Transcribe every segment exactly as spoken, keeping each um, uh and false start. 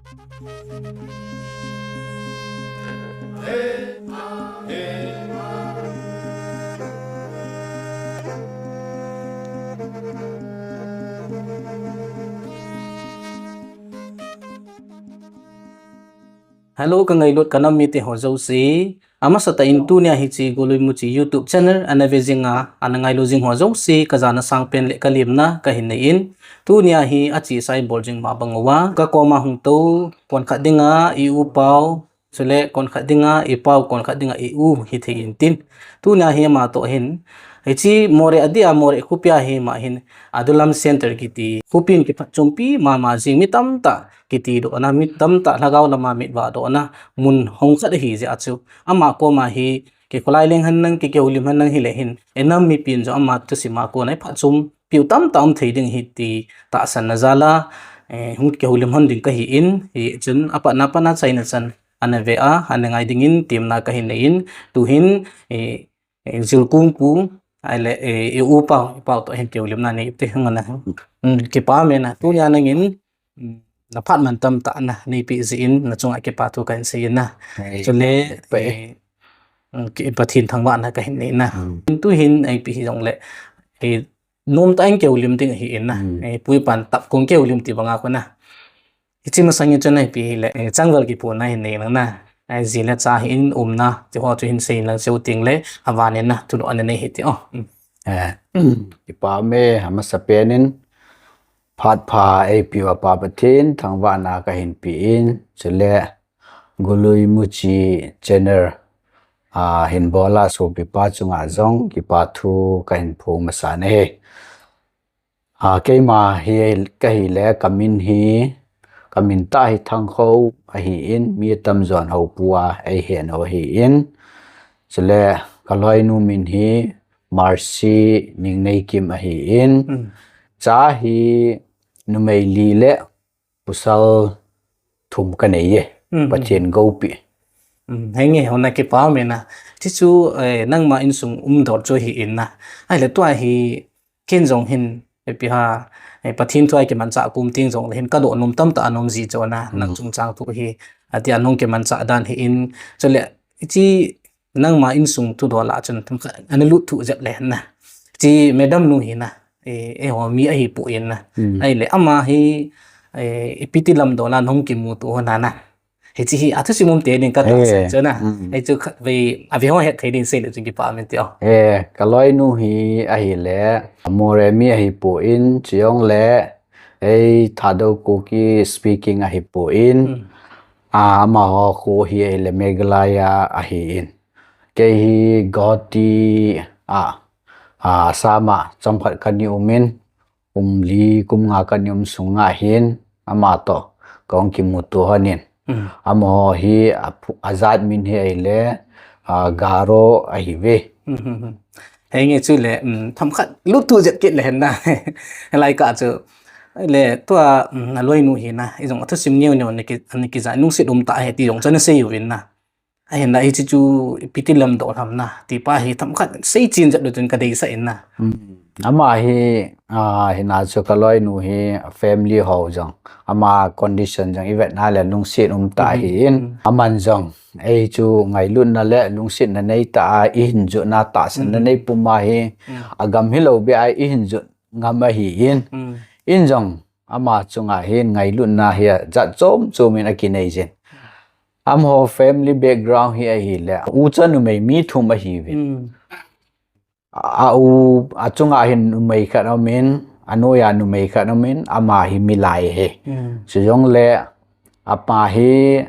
Hello, ka ngailut ka nam mite ho jouse. Amasa tah in tunia hiche Golui Muchi YouTube channel ana ve jing a, ana ngailu jing ho jouse, ka jana sangpen le ka lemna ka hin nei in. Tunia hi achesa i bol jing ma bang uva, ka koma hung tou, konkhat dinga i u pau, chule konkhat dinga i pau, konkhat dinga i u hithei in tin. Tunia hi ama toh hin, hiche Moreh a dia, Moreh khopia hi ama hin, Adulam Center kiti khopin kiphatchompi mama jing, mi tamtah kiti dohna, mi tamtah lhagao lama mit vah dohna mun hong khat ahi jeh a chu, ama koma hi kikholai leng hen lang, kihoulim hen lang hile hin, i nam mipin jong ama thusim a kona i phatchompiu tamtah um thei ding ahi ti tahsanna jal a, eh, hung kihoulim hon ding kahi in, hichun apatna pat a chaina chan ana ve a, ana ngai dingin temna ka hin nei in, tuhin, eh, eh, Jilkung pu, ahile, eh, i u pau, i pau toh hin kihoulimna nei te hung ana. Hmm, kipa um e na, tunia nangin, hmm, na phat man tamtah na neipe jeh in, na chunga kipa thu ka hin sei in na. Hei, chule, kipa e. Eh, hmm, ki-, Pathen thangvahna ka hin nei in na. Hmm. Tuhin, eh, ipi hijongle, eh, nomtah in kihoulim ding ahi in na. Hmm. Eh, pu i pan tap kong kihoulim ti banga kona. Hiche masang in chun ipi hile, eh, changval kiphonna hin nei lang na. Eh, ji le cha hin umna, ti ho chu hin sei in lang, chuteng le, avan in na, thudoh ana nei hite o. Hmm. Eh, kipa um e, amasa pen in, phat pha eipeu a Pa Pathen thangvahna ka hin pe in, chule, Golui Muchi channel, ah, hin bol a sopipa chunga jong kipa thu ka hin phong masa in ahi. Ah, keima hi ka hile, ka min hi, ka min tah hi Thangkhou ahi in, mi tamjon Houpu a eihen u ahi in. Chule ka loinu min hi Mercy Ningneikim ahi in. Hmm. Cha hi numei li le pasal thum ka nei e. Hmm, hmm. Pathen gopi. Hmm, henge, hona kipa um e na. Ti chu, eh, nangma insung um dol chu ahi in na. Ahile tua hi ken jong hin, eh, ipi ham, eh, Pathen thu a kimanchah kum teng jongle hin ka doh nom tamtah ana um ji chu na, nang, hmm, chungchang thu hi, ati a nung kimanchah dan hi in, chule, hiche nangma insung thudol a chun themkhat ana lut thu jep le na. Hiche madam nu hi na, eh, eiho mi ahi poi na. Hmm. Ahile ama hi, eh, ipi ti lam dol a nung kimuto hon a na. Hiche hi athusim um tei ding ka tahsan chu na. Hmm. Hichu khatvei a ve ho het thei ding sei le chun kipa um in ti o. Eh, ka loinu hi ahile, Moreh mi ahi poi, chujongle, ei Thadou Kuki speaking ahi poi. Hmm. Ah, amaho kho hi ahile Meghalaya ahi in. Kei hi Guwahati, ah, ah, Assam a chomkhat kana um in, kum li, kum nga kana um sunga hin, ama toh kahung kimuto hon in. Hmm. Amaho hi a phu-, ajat min hi ahile, ah, Garo ahi ve. Hmm, hmm, hmm. Henge chule, hmm, themkhat lut thu jep kit le hen na. Lai ka chu, le tua, hmm, na loinu hi na, ijong athusim neo neo na ki, na kija, nungset um tah ahi ti jong chu ana sei uvin na. Ahin la hiche chu ipi ti lam doh ham na, ti pa hi themkhat seichen jep le chun ka deisah in na. Hmm. Ama hi, ah, hina chu ka loinu hi family ho jong, ama condition jong i vet na le lungset um tah, hmm, ahi in. Hmm. Aman jong, ei chu ngailutna le lungsetna nei tah a i hin jotna tahsanna, hmm, nei pum a hi, hmm, agam hilou beh a i hin jot ngam ahi in. Hmm. In jong, ama chunga hin ngailutna hi ajat chom chom in akinei jin. Amaho family background hi ahile, u cha numei mi thum ahi uvin. Hmm. A u, achunga hin numei khat um in, anoiya numei khat um in, ama hi milai ahi. Hmm. Chujongle, apa hi,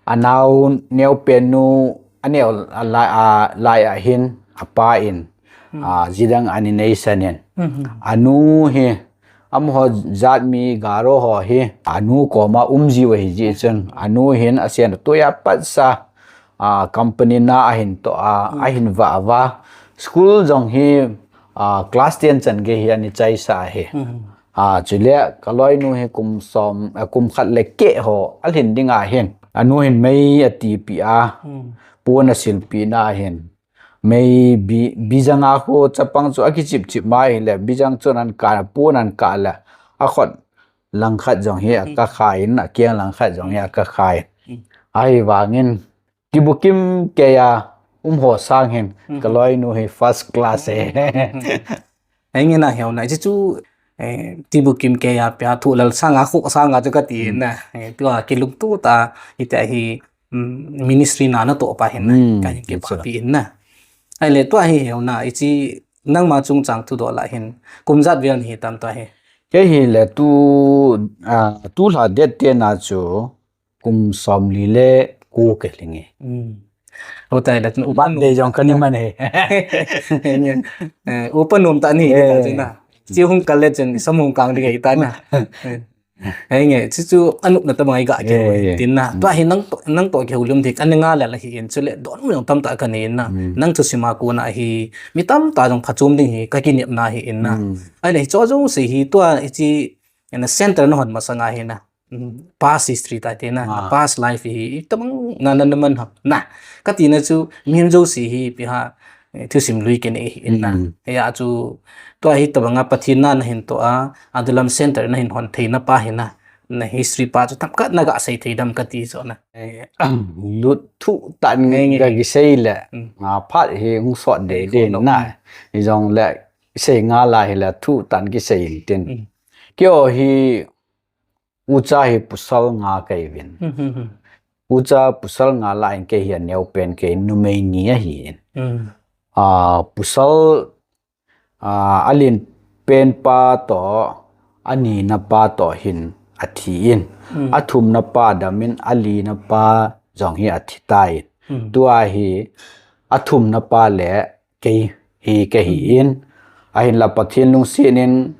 anao neopen nu, aneo a lai, a lai a hin, apa in, hmm, a, ji dang ana neisan in. Hmm. Anu hi, amaho jat mi Garo ho hi, anu koma um jiu ahi jeh chun, anu hin asen a tuiya patsa, a, company na ahin toh a, hmm, ahin vah a. School jong hi, a, class ten chan gei hi ana chaisa ahi. Hmm. A, chule ka loinu hi kum som, a, kum khat le keh ho alhin ding a hin, anu hin mei atipi a, hmm, pon asilpi na hin, mei bi, bijang a kho chapang chu akichip chip mai le, bijang chun ahin kah, pon ahin kah le, akhut langkhat jong hi a ka kha in, a kiang langkhat jong hi a ka kha in. Ahivangin, kibukim kei a um ho sang hin, ka loinu hi first class e. Henge na hiau na, hichu, eh, kibukim kei a pia thu lal sanga khuk sanga chu ka ti na. Eh, tua kilungtu ta, hitia hi, mm, ministry na na to pa hin na, ka hin kipa pi in na. Ahile tua hi hiau na, hichi nangma chungchang thudoh lah hin, kum jat vel nahi tam tua hi. Kei hi le tu, ah, tu lha det te na chu, kum som li le ko ke linge. Hotai la tun upan de jong kani man he. Eh, upan nom ta ni ta na. Chi hung kal le chen, sam hung kang ding ta na. Henge, chu chu anop na ta mai ga ke tin na. Tua hi nang to, nang to ke hulum thik, ani nga la la hi in chu le don mu jong tam ta ka ni in na. Nang chu sima ko na hi, mi tam ta jong phachom ding hi, ka kinep na hi in na. Ahile hi cho jong si hi tua hi chi, ena center na hon masanga hi na. Past history ta te na, past life hi, tabang na na na man ha. Na, ka ti na chu, mihem jouse hi, pi ha, eh, thusim lui ke nei hi in na. Ya chu, tua hi tabanga Pathen na na hin to a, adulam center na hin hon thei na pa hi na. Na history pa chu tam ka na ga sei thei dam ka ti so na. Eh, lut thu tan ga ki sei le, nga phat hi hung sot de de na. Hi jong le, sei nga la hi le thu tan ki sei tin. Kio hi, ucha hi pasal nga kei vin. Ucha pasal nga la in kei hi aneo pen kei numei ni ahi in. A, pasal, a, alen pen pa to, ani na pa to hin athi in. Athum na pa dam in, ali na pa jong hi athi ta in. Tua hi athum na pa le kei hi kei hi in. Ahin la Pathen lungset in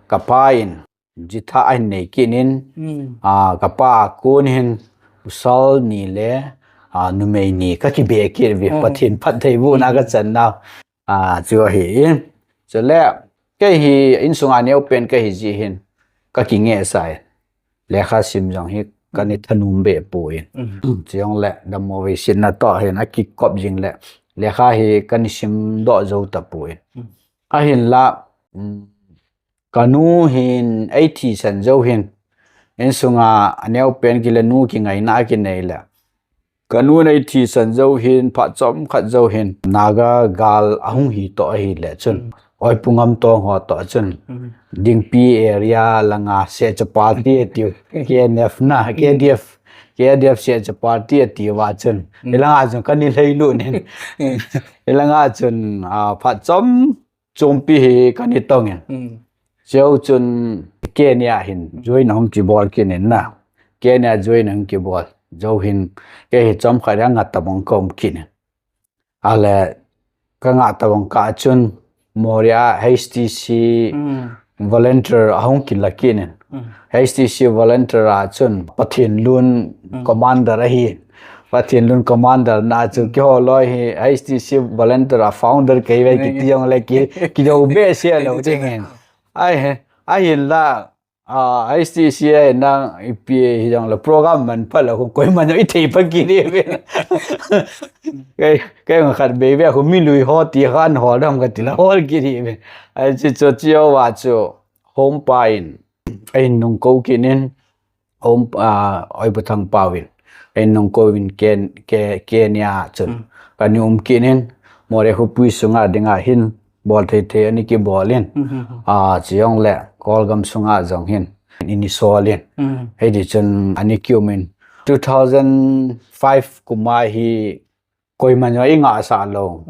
ka pa in. Jitha ahin nei kit in, a, ka pa a kon hin pasal ni le, a, numei ni ka kibe kit ve Pathen phattheibohna ka chan na, a, chu ahi in. Chule, kei hi insunga neo pen ka hi ji hin, ka kinge sa in. Lekha sim jong hi ka ni thanum be pu in. Chu jong le, damo ve sin na to hin, a kikop jing le. Lekha hi ka ni sim doh jo ta pu in. Ahin la, um, Ka nu hin ei thisan jou hin, insunga aneo pen kile nu kingaina kinei le. Ka nu nei thisan jou hin, phat chomkhat jou hin, Naga gal ahung hi to ahi le chun. Oi pungam tong ho to chun. Dingpi area langa se chapal ti tiu, K N F na, K D F, K D F se chapal ti tiu va chun. Ilanga chun kani lei lu nin. Ilanga chun, a, phat chom chompi hi kani tong in. Cheu chun Kenya hin join ahung kibol kit in na. Kenya join ahung kibol. Jou hin kei hi chomkhat a nga tabang ka um kit in. Ale ka nga tabang ka chun Moria H T C volunteer ahung kila kit in. H T C volunteer a chun Pathenlun commander ahi. Pathenlun commander na chu kiho loi hi H T C volunteer a founder kei ve kiti jong le ki, ki jo be se lo ding hin. Ai he, ahin la, a, H T C a na ipi hi jong le program man pha la ko koi man i thei pha kit ve. Kei, kei khat be ve ko mi lui ho ti khan ho dam ka ti la hol kit ve. Ai chi chu chi o wa chu home pa in. Ei nung ko kit in, um, a, Oi Pu Thangpao in. Ei nung ko in Ken-, Ke-, Kenya chun. Kani um kit in, Moreh khopui sunga dinga hin, bol thei thei ani kibol in. A, chi jong le, Kolgam sunga jong hin, ini sol in. Hei di chun ani kium in. Two thousand five kuma hi, Koima jong i ngah sah lou.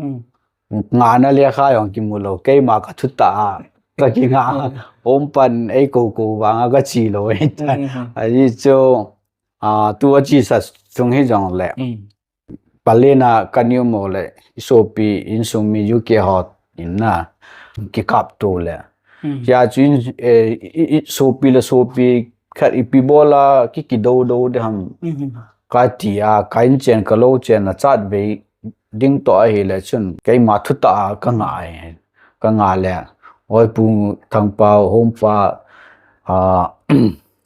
Ngahna lekha jong kimu lou. Keima ka thutah a ka kingah. Home pan ei kou kou vanga ka chi lou. Ahi chu, a, tu a chi sa chung hi jong le. Palena kani um u le. I sopi insung mi U K ho in na. Kikap tu le. Hia chu in, eh, i, i, sopi le sopi khat ipi bola ki, kido do de ham. Ka ti a, ka in chen ka lo chen a chat ve ding to ahi le chun, keima thutah a ka ngah e. Ka ngah le, Oi Pu Thangpao, Home Pa, a,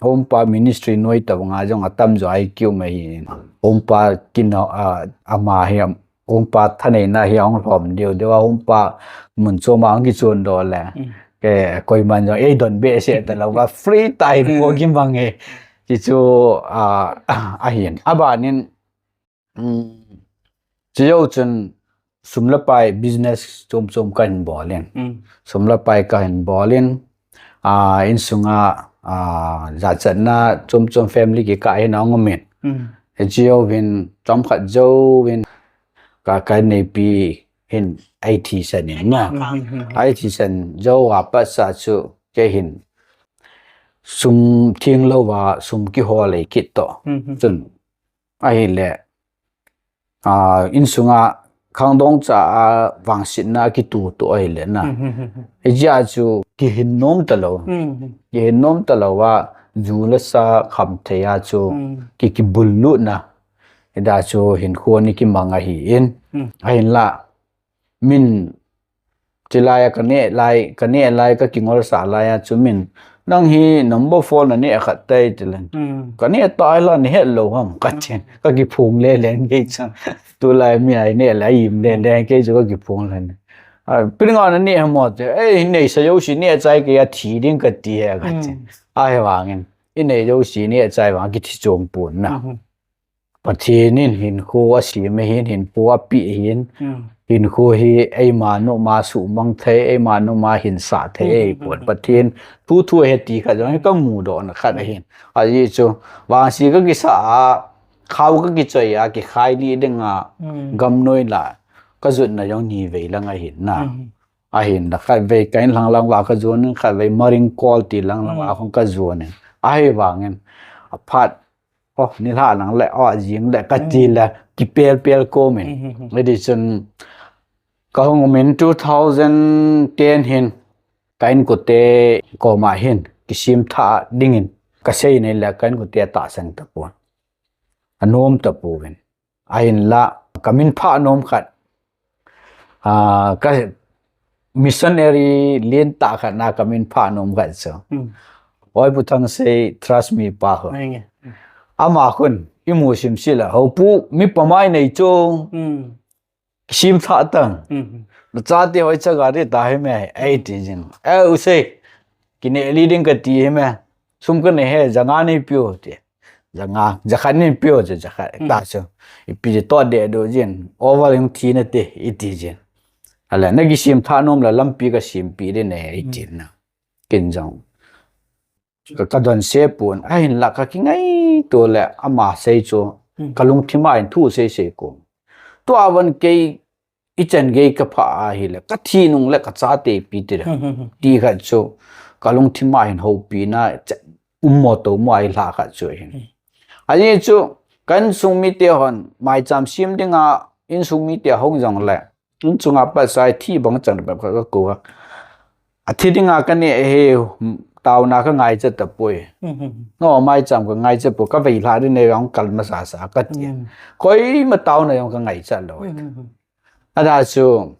Home Pa Ministry noi ta nga jong atam jo ai kiu mai hi. Home Pa kin a, ama hi, Home Pa thaneina hi ahung lhom diu diu a, Home Pa mun chom a hung kichun doh le. Ke, koiman jong, ei don behseh talou va, free time ko kimang e. Chuchu, a, ahin. Abanin, um, chujou chun sum le pai business chom chom kahin bol in. Sum le pai kahin bol in, a, insunga, a, jachatna chom chom family kikah hin ahung um in. Chujou hin chomkhat jouvin ka, ka neipi hin ahi thisan in na. Ahi thisan jou a patsa chu kei hin sum theng louva sum kihol ei kit toh. Chun ahile, a, insunga khangdong cha a vangsetna kituh toh ahile na. Hijeh a chu kihin nom talou. Kihin nom talou a, ju le sa kham thei a chu ki, kibul lutna. Hijeh a chu hinkho hi kimang ahin. Ahinla, min chilai a ka neh lai, ka neh lai, ka kingolsah lai a chu min, "Nang hi number four na neh khat tai," tilen. "Ka neh tai la, na het lou ham?" katin. Ka kiphong lele kei chu. Tulai mi a ineh lai, a im lele kei chu ka kiphong lele. A, "Ipi dinga na neh ham?" ati. "Ei, inei sa jouse neh chai kei a thi ding kati ahi," katin. Ahivangin, inei jouse neh chai vang kithi chom pon na. Pathen in hinkho asem ahin, hinkho apeh ahin. Hinkho hi eima nom a suhmang thei, eima nom a hinsah thei ahipon. Pathen thu thu ahi ti khat jong hi ka mudohna khat ahin. Ajeh chu, vangse ka kisah a, khao ka kichoi a, kikhai lih dinga, gamnoi la, ka jotna jong nivei lang ahin na. Ahin la khatvei ka in lang lang uva ka jon in, khatvei Maring Kol ti lang lang uva khong ka jon in. Ahivangin, aphat, oh, nilhah lang le, oh, jing le, kati le, kipel pel kom in. Hiti chun, ka hung um in two thousand ten hin, ka inkote koma hin, kisemthah dingin, ka sei in ahile, ka inkote atahsan tapon. Anom tapouvin. Ahinla, ka minphah nom khat. A, ka missionary lentah khat na ka minphah nom khat chu. Oi Pu Thangsei, Trust Me pa ho. Ama khun, imu simse le, "Hou pu, mi pamai nei chu. Kisemthah tan. Na chate hoi chaga ding ta hi me," eiti jin. "Eh, u sei, kineh lih ding kati hi me. Sum ka nei hi, janga nei peh o," ti. Janga, jakhat nei peh o, jakhat. Ta chu. Ipi je to de do jin. Over in thi nate, iti jin. Ahile, na kisemthah nom le lampi ka sempeh ding ahi, iti na. Ken jong ka, ka donse pon, ahinla ka kingaito le ama sei chu, ka lungthim a hin thu sei sei kom. Tua vang kei, ichan gei ka phah ahile, ka thi nung le ka chate ipi ti ding. Ti khat chu, ka lungthim a hin hopina, cha, um mo to mo ahi lha khat chu ahin. Ajeh chu, ka insung mite hon, maicham sem dinga, insung mite hung jong le, Inchunga pat sai thi bang chan bep kha ka ko a. Athi dinga ka neh hi, taona ka ngaicha tapoi. No, maicham ka ngaicha poi, ka vei lha ding nei jong kal masa sa ka ti. Koima taona jong ka ngaicha lou. Ada chu,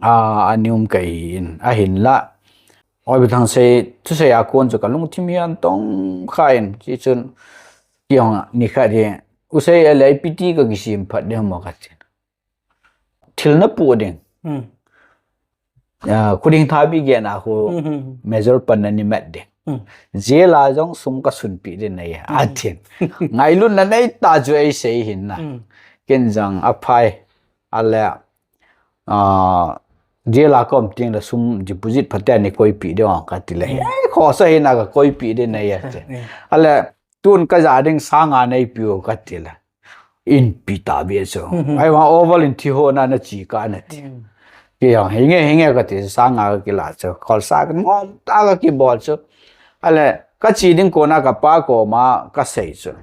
a, a nium ka hi in, ahinla. Oi Pu Thangsei, thusei a kon chu ka lungthim hi an tong kha in, chi chun, ki hong ni khat hi, u sei a le ipi ti ka kisem phat ding mo ka ti. Thil na pu ding. A, khuding thabi gena khu major pan na ni mat ding. Jail a jong sum ka sunpi ding nei, atin. Ngailutna nei ta chu ei sei hin na. Ken jong aphai, ale, a, jail a ka um teng le sum deposit phaten nei koipi ding ka ti le. Ei, khosa hin a ka koipi ding nei ati. Ale, tun ka ja ding sang nga nei peh o ka ti le. Inpi ta beh chu. Ahivang oval in thi ho na na chi ka na ti. Ki jong, hinge, hinge ka ti, sang nga ka kila chu. Kholsa ka ngom ta ka kibol chu. Ale, ka chi ding kona ka pa koma ka sei chu.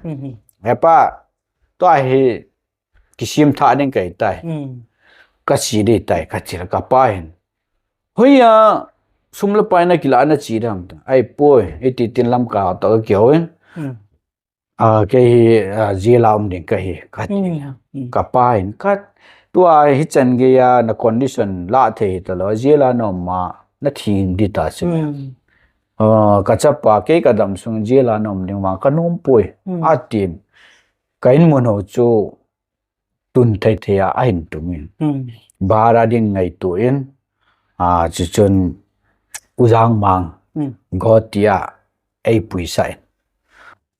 He pa, tua hi kisem tha ding ka hi tai. Ka chi ding tai, ka chi le ka pa hin. Hoiya, sum le pai na kila na chi dam ta. Ai poi, iti tin lam ka ta ka kihou in. A, kei hi, a, jail a um ding ka hi, ka ti. Ka pa hin, ka, tua hichan gei a na condition la thei ta lou, jail a na um ma, na thi ding ta chu. A, ka chapa, kei ka dam sung jail a na um ding vang, ka nom poi, atin. Ka in mun ho chu, tun thei thei a, ahin tung in. Bara ding ngaito in, a, chu chun, U Jangmang, Guwahati a eipui sah in.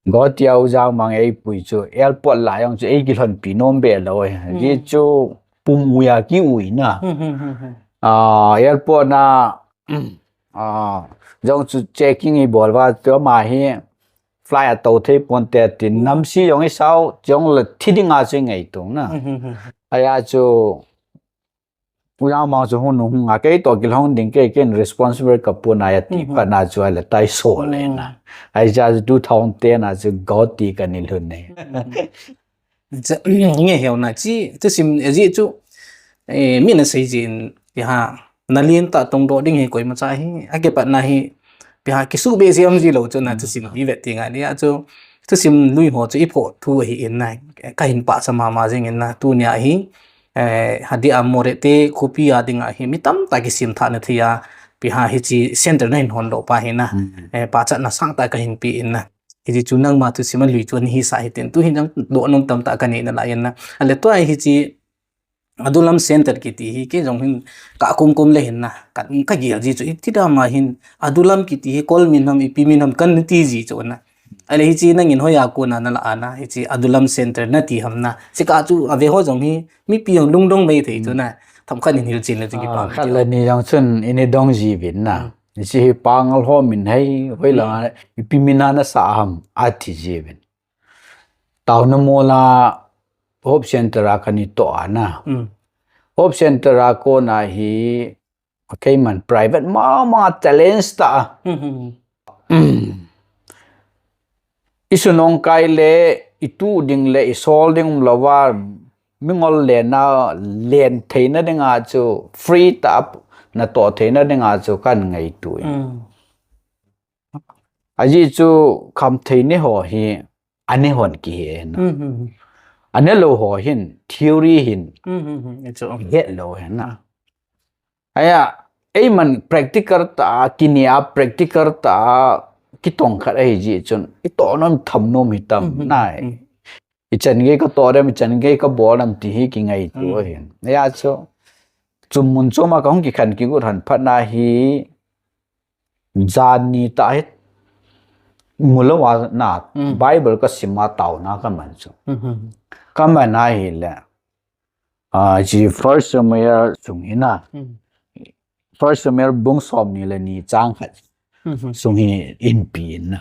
Guwahati a U Jangmang eipui chu airport lai jong chu eikilhonpi nom be lou e. Ji chu pum ui a kiui na. Airport na jong chu checking ibol uva chu ama hi flight a tou thei ponte tin namse jong isao jong le thi dinga chu ingaitung na. Ahi a chu U Jangmang chu hung hung a kei toh kilhon ding kei ken responsible kapon ahi ati phat na chu ahile taiso le na. Ahi a chu two thousand ten a chu Guwahati kana lhun e. Nge heo na chi, thusim ajeh chu, mi na sei jin, ipi ham, nalen tah tongdoh ding hi koimacha hi, akipatna hi, ipi ham, kisuhbeh jeng ji lou chu na thusim hi vet ti ngai ni a chu, thusim lui ho chu iphoh thu ahi in na, kahin pachat mama jing in na, tunia hi, Hadia Moreh te khopi a dinga hi, mi tamtah kisemthah na thei a, ipi ham hiche center nahin hondoh pa hi na, pachatna sangtah kahin pe in na. Hiche chu nangma thusim a lui chu ana hisah hitin, tuhin jong dohnom tamtah kanei nalai in na. Ahile tua hiche Adulam Center kiti hi kei jong hin kakom kom le hin na, kagel ji chu iti dama hin Adulam kiti hi kol min ham, ipi min ham kana ti ji chu na. Ahile hiche nangin hoiya kona nalah a na, hiche Adulam Center nati ham na. Chukah chu aveho jong hi mipi jong lungdong mei thei chu na. Themkhat in hilchen le chu kipah. Khat le ni jong chun ini dong jiuvin na. Hiche hi Pangal ho min ahi, hoilanga ipi min a nasah ham ati jiuvin. Taona mol a Hope Center a kana toh a na. Hope Center a kona hi keiman private mama challenge tah a. Isunong kai le, ituh ding le, isol ding umlouva, mingol lenna len theina dinga chu free tah a natoh theina dinga chu kangaito in. Ajeh chu khamthei ne ho hi, ane hon kihe na. Ane lou ho hin, theory hin, het lou hi na. Ahi a, eiman practical tah a, kine a practical tah a, kitong khat ahi jeh chun, itoh nom tham nom hitam na. Ichan gei katoh dem, ichan gei kabol dem ti hi kingaito ahi. Ahi a chu, chom mun chom a kahung kikhen kigot lhon phat na hi, janhi tah hi, mulou a na, Bible kasim a taona kaman chu. Kaman ahile, hiche First Samuel sung hi na. First Samuel bung somni le ni chang khat sung hi inpi in na.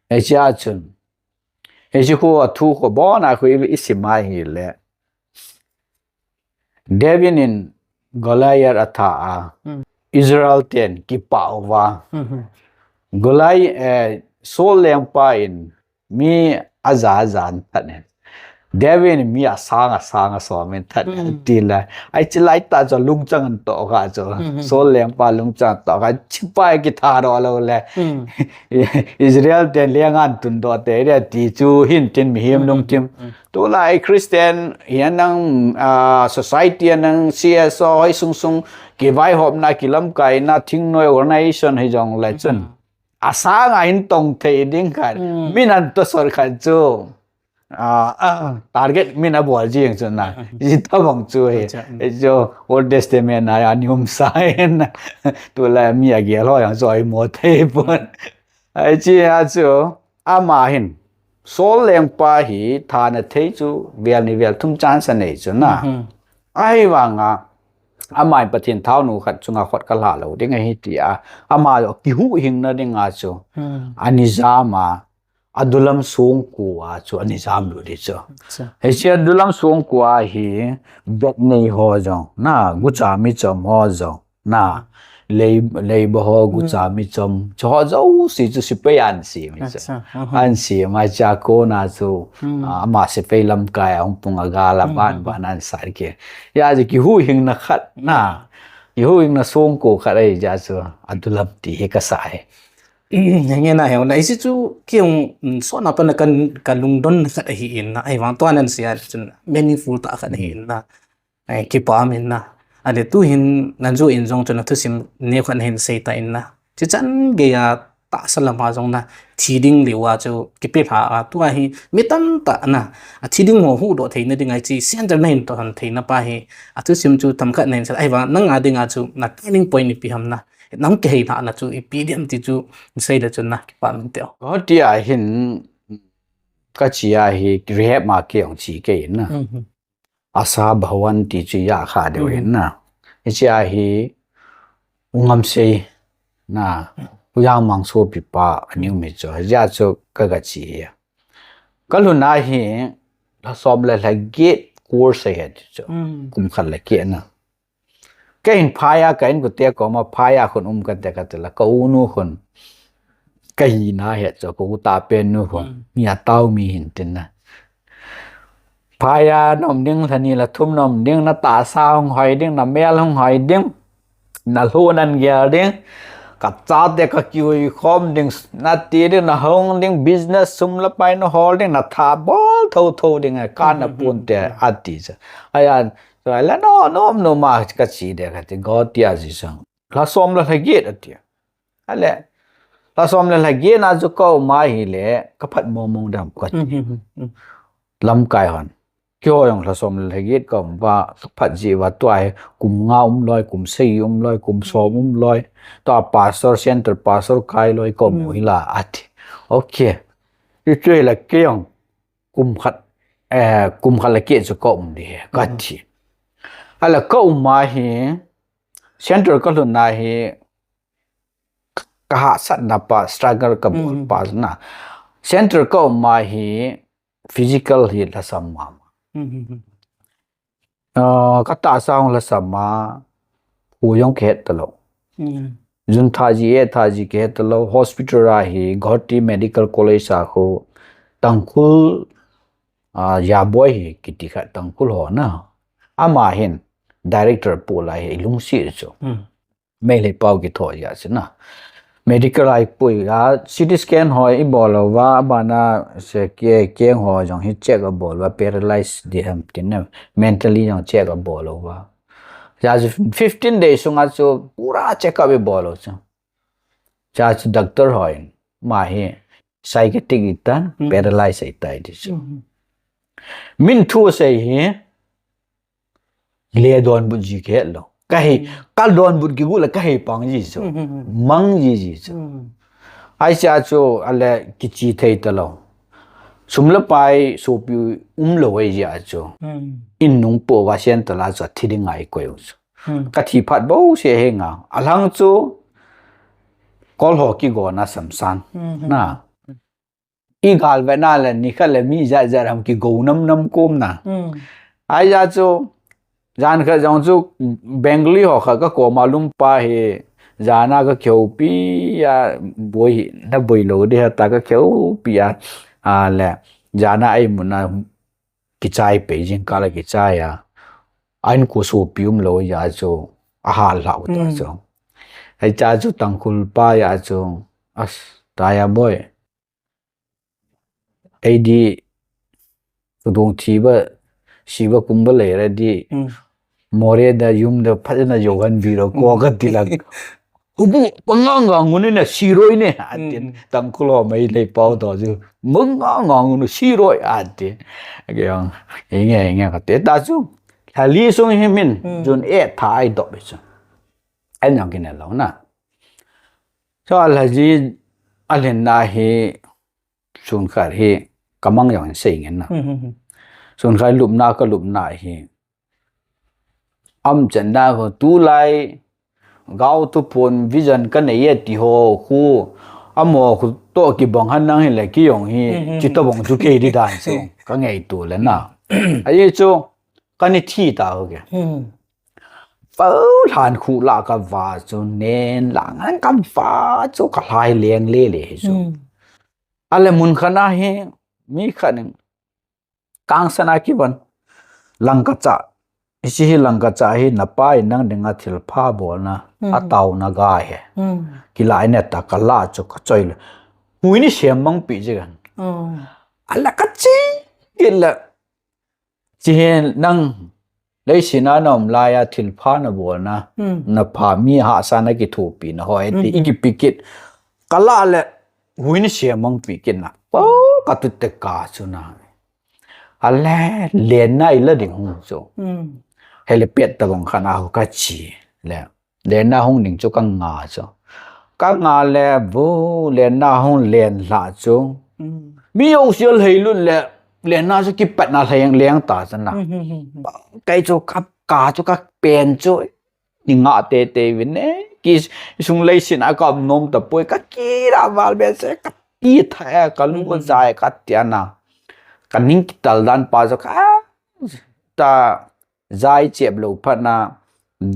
Hiche a chun, hiche khu a thu khu bon a khu isim a ahile, David in Goliath atha a, Israel ten kipah uva, Goliath, Saul lengpa in mi aja aja in that in, David in mi asang asang asom in that in, tile, hiche laitah chu lungchang atoh kha chu, Saul lengpa lungchang atoh kha, hichepa kithadoh lou le, Israel ten lenga atundoh tei ding ti chu hin tin mihem lungthim. Tulai Christian hi anang, society anang, C S O hoi sung sung kivaihopna, kilamkaina, thingnoi organization hijongle chun, asanga hin tong thei ding khat, min atohsot khat chu, target min abol jing chu na, hitobang chu hi, chu Old Testament a ana umsa in, tulai mi agel ho jong chu aimo thei pon. Hiche a chu, ama hin, Saul lengpa hi thana thei chu vel ni vel thum chance anei chu na. Ahivanga, ama in Pathen thaonu khat chunga khut kalha lou ding ahi tia, ama jong kihuhhingna dinga chu, ana jam a, Adulam songko a chu ana jamlut ding chu. Hiche Adulam songko a hi, bek nei ho jong na, gucha michom ho jong na, lei, leiba ho, gucha michom, chuho jouse chu sepai ahin sem, ahin sem a, chua kona chu, ama sepai lamkai a hung pung a gal a ban ban ahin sat kit. Hijeh a chu kihuhhingna khat na, kihuhhingna songko khat ahijeh a chu Adulam ti hi kasah e. Nge na heo na, hiche chu kei jong, sotna pat na kalungdon khat ahi in na, ahivang tua nasei a chun meaningful tah khat ahi in na. Kipa um in na. Ahile tuhin najoh in jong chu na thusim neokhat nahin sei tan na, chuchan geiya tahsa lama jong na, thi ding leuva chu kipelha a, tua hi mi tamtah na, athi ding ho huhdoh theina dinga hiche center nahin tohhon theina pa hi, athusim chu themkhat nahin sei, ahivang nanga dinga chu na turning point ipi ham na, Nang kihei na na chu ipi diam ti chu sei le chun na kipa min teo. Ko ti a hin ka chi a hi rehab ma ke ong chi ke na. Asa Bhawan ti chu ya kha deu hin na. Ichi a hi ungam sei na. Uyang mang so pi pa aniu mi chu. Ya chu ka ga chi ya. Ka lhun a hi la som le la get course he chu. Kum khat le ke na. Ka hin phai a ka in ko te ko ma phai a khun um ka te ka te la ka u nu khun. Ka hi na he chu ko u ta pen nu khun. Mi a tau mi hin tin na. Phai a nom ding la ni la thum nom ding na ta sa hung hoi ding na mel hung hoi ding. Na lhun an gel ding. Ka cha te ka kiui khom ding na ti ding na hong ding business sum la pai na hol ding na tha bol tho tho ding a ka na pun te a ti sa. Ai an so ai la no no no ma ka chi de ka ti go ti a ji sang. La som la la get a ti. Ale la som la la get na ju ko ma hi le ka phat mo mo dam ka ti. Lam kai hon. Kihoi jong la som le get ka um va ka phat ji va tua hi kum nga um loi kum sei um loi kum som um loi tua pastor center pastor kai loi ka um ui la ati. Okay. Ti chu la ke jong kum khat eh kum khat la ke chu ka um di he ka ti. Ala ka um ma hi center ka lhun na hi ka ha sat na pa struggle ka bol pa na center ka um ma hi physical hi la sam ma. Ka ta sa hong la sam ma hu yong ke ta lo. Jun tha ji e tha ji ke ta lo hospital a hi Guwahati Medical College a khu Tangkhul ya boy hi kiti kha Tangkhul ho na. Ama hin director pu la hi lungsi chu. Mei le pau ki tho ya si na. Medical ai pui a C T scan ho i bol lo va ba na se ke keng ho jong hi check a bol va paralyze di ham tin na mentally jong check a bol lo va. Ya fifteen days sunga chu pura check up i bol lo chu. Cha chu doctor ho in ma hi psychiatric i tan paralyze i tai di chu. Min thu sei hi le don bu ji ke lo. Ka hei ka don bu ki gu la ka hei pang ji chu. Mang ji ji chu. Ai cha chu ale ki chi thei ta lo. Sum la pai so pi um lo ai ja chu. In nung po va sian ta la chu thi ding ai ko chu. Ka thi phat bo se he nga. A lang chu kol ho ki go na sam san. Na. I gal ve na le ni kha le mi ja ja ram ki go nam nam kom na. Ai ja chu jan kha jong chu Bengali ho kha ka ko ma lum pa he jana ka kheu pi ya boi na boi lo de ha ta ka kheu pi ya a le jana ai mun na ki chai pe jing ka la ki chai a. Ain ku su pi um lo ya chu a hal hlau ta chu. Ai cha chu Tangkhul pa ya chu as ta ya boi. Ei di kudong thi ba si ba kum ba lei ra di. More da yum da phat na yo gan bi ro ko ka ti la. Hubu pa nga nga ngun ne si roi ne atin Tangkhul ho mai lei pau to ju. Mung nga nga ngun si roi atin. Ke ang inge inge ka te ta chu. Thali sung hi min jun e tha ai do be chu. Ai nang kin lo na. Cho a la ji a len na hi sun khat hi ka mang jong sei ngen na. Sun khat lupna ka lupna hi. Am chan na ko tu lai gau tu pon vision ka nei e ti ho khu. Amo khu to ki bang han nang hi le ki jong hi. Chi to bang chu ke di dan so. Ka ngei tu le na. Ai chu ka ni thi ta ho ke. Pau hlan khu la ka va chu nen la ngan ka va chu ka lai leng le le hi chu. A le mun khat na hi mi khat ning kang sana ki van lang ka cha. Isi hi lang ka cha hi na pa in nang ding a thil pha bol na a tau na ga he. Ki la ne ta ka la chu ka choi le. Hui ni siam mang pi ji gan. A la ka chi ki la Chi hi nang leiset a na um lai a thil pha na bol na, na pha mi hahsa na kithopi na ho e ti i kipi kit. Ka la le hui ni sia mang pi kit na. Pa ka tu te ka chu na. A le len na i la ding hung chu. Helipad ta bang khan a ho ka chi le. Lenna hung ding chu ka nga chu. Ka nga le bu, lenna hung len lha chu. Mi jong sia lhei lut le, lenna chu kipatna lhei leng ta chu na. Kei chu ka, ka chu ka pen chu. Ni nga te te vin e. Ki sung leiset a ka um nom ta poi, ka kila val be se ka ti tha e, ka lu ka jai ka ti ana. Ka ning kital dan pa chu ka ta jai chep lo phat na,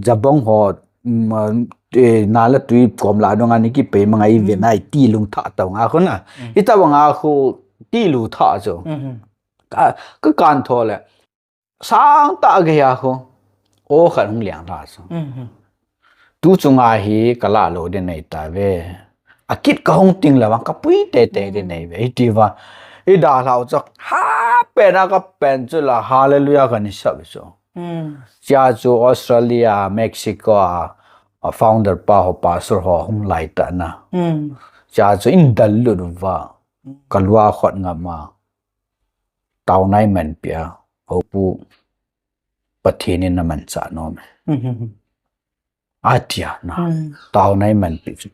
jabong ho, mm, eh, na la tui kom la dong ani ki pe ma ngai ve nai ti lung tha ta nga khu na. I ta nga khu ti lu tha chu. Ka, ka kan tho le. Sang ta ge ya khu. O khat hung liang la chu. Tu chunga hi ka la lo de nei ta ve. A kit ka hung ting la vang ka pui te te de nei ve. I ti va. I da hlau chu. Ha pen a ka pen chu la. Hallelujah ka ni sa ve chu. Chia chu Australia, Mexico a, a founder pa ho, pastor ho hung lai ta na. Chia chu in dal lut va. Ka lua khot nga ma. Tau nai man pia. Ho pu. Pathen in na man cha nom. A tia na. Tau nai man pi chu.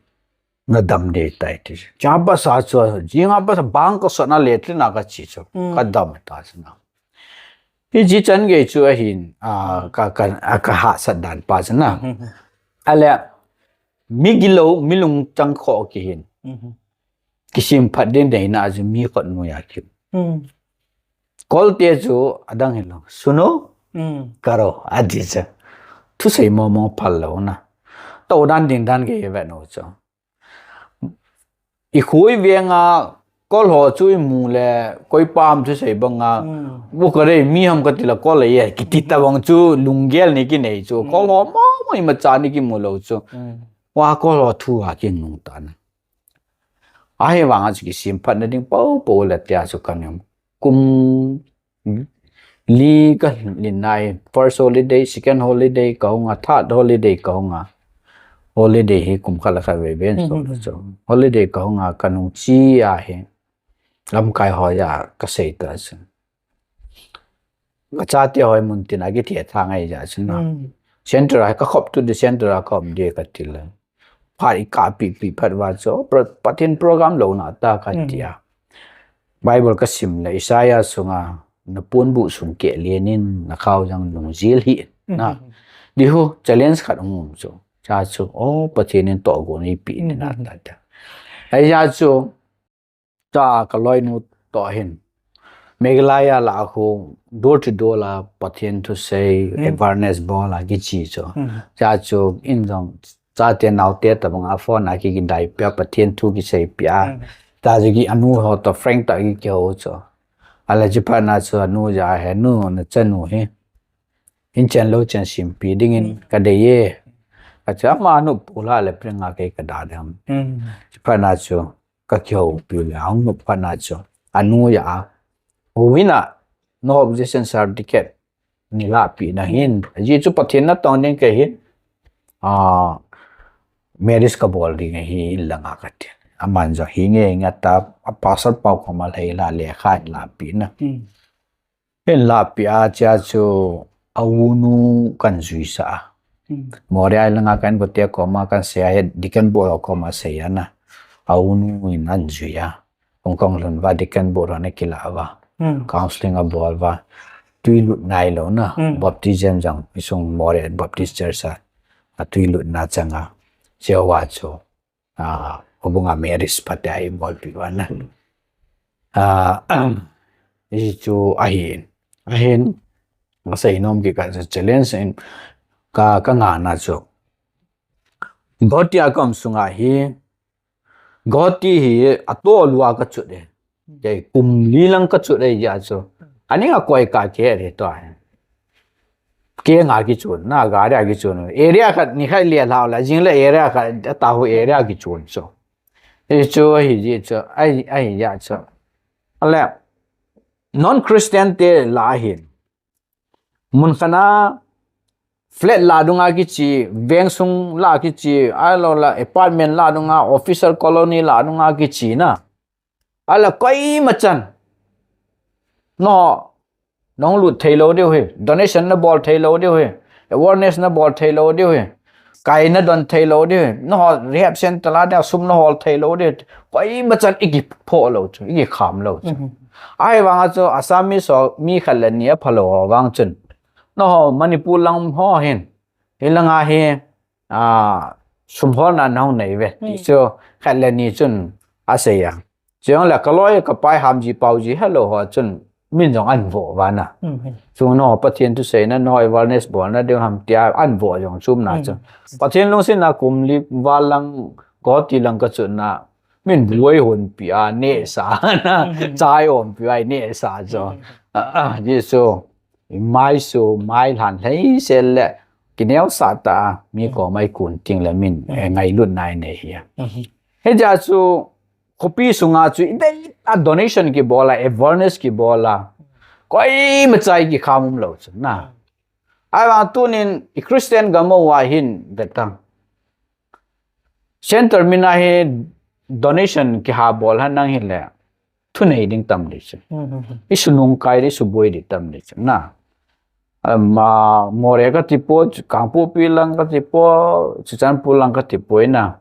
Na dam de tai ti. Cha ba sa chu, jinga ba sa bang ka sa na le tli na ka chi chu. Ka dam ta chu na. Hi ji chan gei chu ahin, a, ka, ka, a, ka ha sat dan pa chu na. Ale, mi gilo, mi lung chang kho ki hin. Kisim phat den dei na chu mi khot nu ya ki. Kol te chu adang hi lo. Suno? Karo, a di chu. Thu sei mo mo phal lo na. To dan ding dan ke ve no chu. I khui ve nga, kol ho chu i mu le, koi pam chu sei bang nga. Bu ka rei mi ham ka ti la kol le ye, ki ti ta bang chu lunggel ni ki nei chu. Kol ho mo mo i ma cha ni ki mu lo chu. Wa kol ho thu a ki nung ta na. A he vang a chu kisim phat na ding po po le tia chu ka nem. Kum li ka lin nai, first holiday, second holiday ka hung a, third holiday ka hung a. Holiday hi kum khat le khat ve ve so chu. Holiday ka hung a ka nung chi a hi. Lamkai ho ya ka sei ta chu. Ka chate hoi mun tin a ki thia tha ngai ja chu na. Center a ka khop tu di center a khop di ka ti le. Phat i ka pi pi phat va chu, pro-, Pathen program lo na ta ka tia. Bible ka sim le Isaiah sunga na pon bu sung ke lenin na khau jang lung jil hi na. Di hu challenge khat um chu. Cha chu, o Pathen in to go ni pi ni na ta ta. Ai ya chu, cha ka loi nu to hin. Meghalaya la khu door to door la Pathen thu sei awareness bol a ki chi chu. Cha chu in jong chate naote ta bang a phone a ki, ki dai pia Pathen thu ki sei pia. Ta chu ki anu ho to frank ta ki kyo chu. Ala chi pa na chu anu ja he nu na cha nu he. In chen lo chen sim pi ding in ka de ye. Ka cha ma nu pu la le pring a ke ka da dam. Chi pa na chu ka kihoupi le, ahung nop khat na chu, anu ya a, uvin a, no objection certificate, ni la pi na hin, ji chu Pathen na tong ding ke hin, a, marriage ka bol ding hi in langa ka ti. Aman jo hi nge nga ta, a pastor pau ko ma lei la le kha in la pi na. Hin la pi a chia chu a unu kan jui sa a. Mori ai langa kan bote koma kan se a he Deacon Bol koma se a na. A unu in an jui a. Hong Kong lun va Deacon Bol na kila va. Counseling a bol va. Tui lut nai lo na. Baptism jang isung Mori Baptist Church a. A tui lut na changa. Chia wa chu. A, hobunga marriage pate a involve pi vana. A, hi chu ahin. Ahin, ka sei nom ki ka challenge in ka, ka ngana chu. Guwahati a ka um sunga hi, Guwahati hi a tolua ka chut e. Kei kum li lang ka chut e ya chu. Ani nga koi ka ke re to. Ke nga ki chun, na gari a ki chun. Area khat ni khai le lau la, jing le area khat, ta hu area ki chun so. Hi chu, hi ji chu, ai, ai ya chu. Ale, non Christian te la hin. Mun khana flat la dunga ki chi, veng sung la ki chi, ai lo la apartment la dunga, officer colony la dunga ki chi na. Ala koi ma chan. No, nong lut thei lo diu hi, donation na bol thei lo diu hi, awareness na bol thei lo diu hi. kai nadon thei lou di, naho rehab center la dia sum nahol thei lou di, koima chan iki pho lou chu, iki kham lou chu. Ahivanga chu Assamese ho mi khat le ni aphalou ho vang chun, naho Manipur lang ho hin, hilanga hi, a, sum holna nahung nei ve, ti chu khat le ni chun asei a. Chujongle kaloi kapai hamji paoji helou ho chun min jong anvo vana. Chu naho Pathen thuseina, naho awareness bolna ding ham tia anvo jong chumna chu. Pathen lungsetna kum li val lang, Guwahati lang kachutna, min buai honpi a nehsa na, chai honpi a nehsa chu. A, a, Jesu, mai su, mai lhan lhei sel le, kineosah tah a, mi koma ikun teng le min, eh, ngailutna inei hi a. Hijeh chu, khopi sunga chu idei a donation kibol a, awareness kibol a, koima cha ikikham umlou chu na. Ahivang tunin i Christian gam uva hin vetang, center mina hi donation kihabol ha nang hile, thunei ding tam di chu. Isunung kai di, suboi di tam di chu na. Ama, Moreh kati poi, Kangpokpi lang kati poi, Churachandpur lang kati poi na.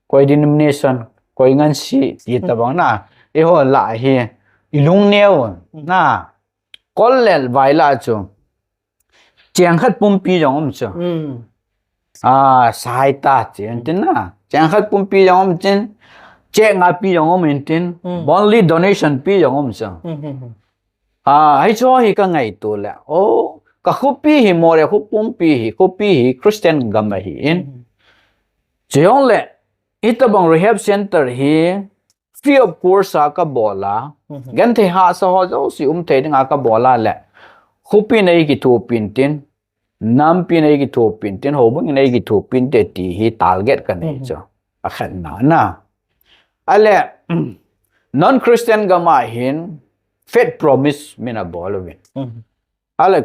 Koi denomination, koi ngansi, ti tabang na. Eiho lah hi, ilungneo na. Kol le vai lah chu, cheng khat pumpi jong um chu. A, sahayata chi intin na, cheng khat pumpi jong um chin, cheng nga pi jong um intin, monthly donation pi jong um chu. A, hichu hi kangaito le, o, kakhopi hi, Moreh khopumpi hi, khopi hi Christian gam ahin. Chujongle, hitabang rehab center hi free of cost a kabol a, genthei hahsa ho jouse umthei dinga kabol a le, khopin eikithopin tin, nampin eikithopin tin, houbungin eikithopin te ti hi target kanei chu. Akhatna na. Ale, non-Christian gam a hin faith promise min abol uvin. Ale,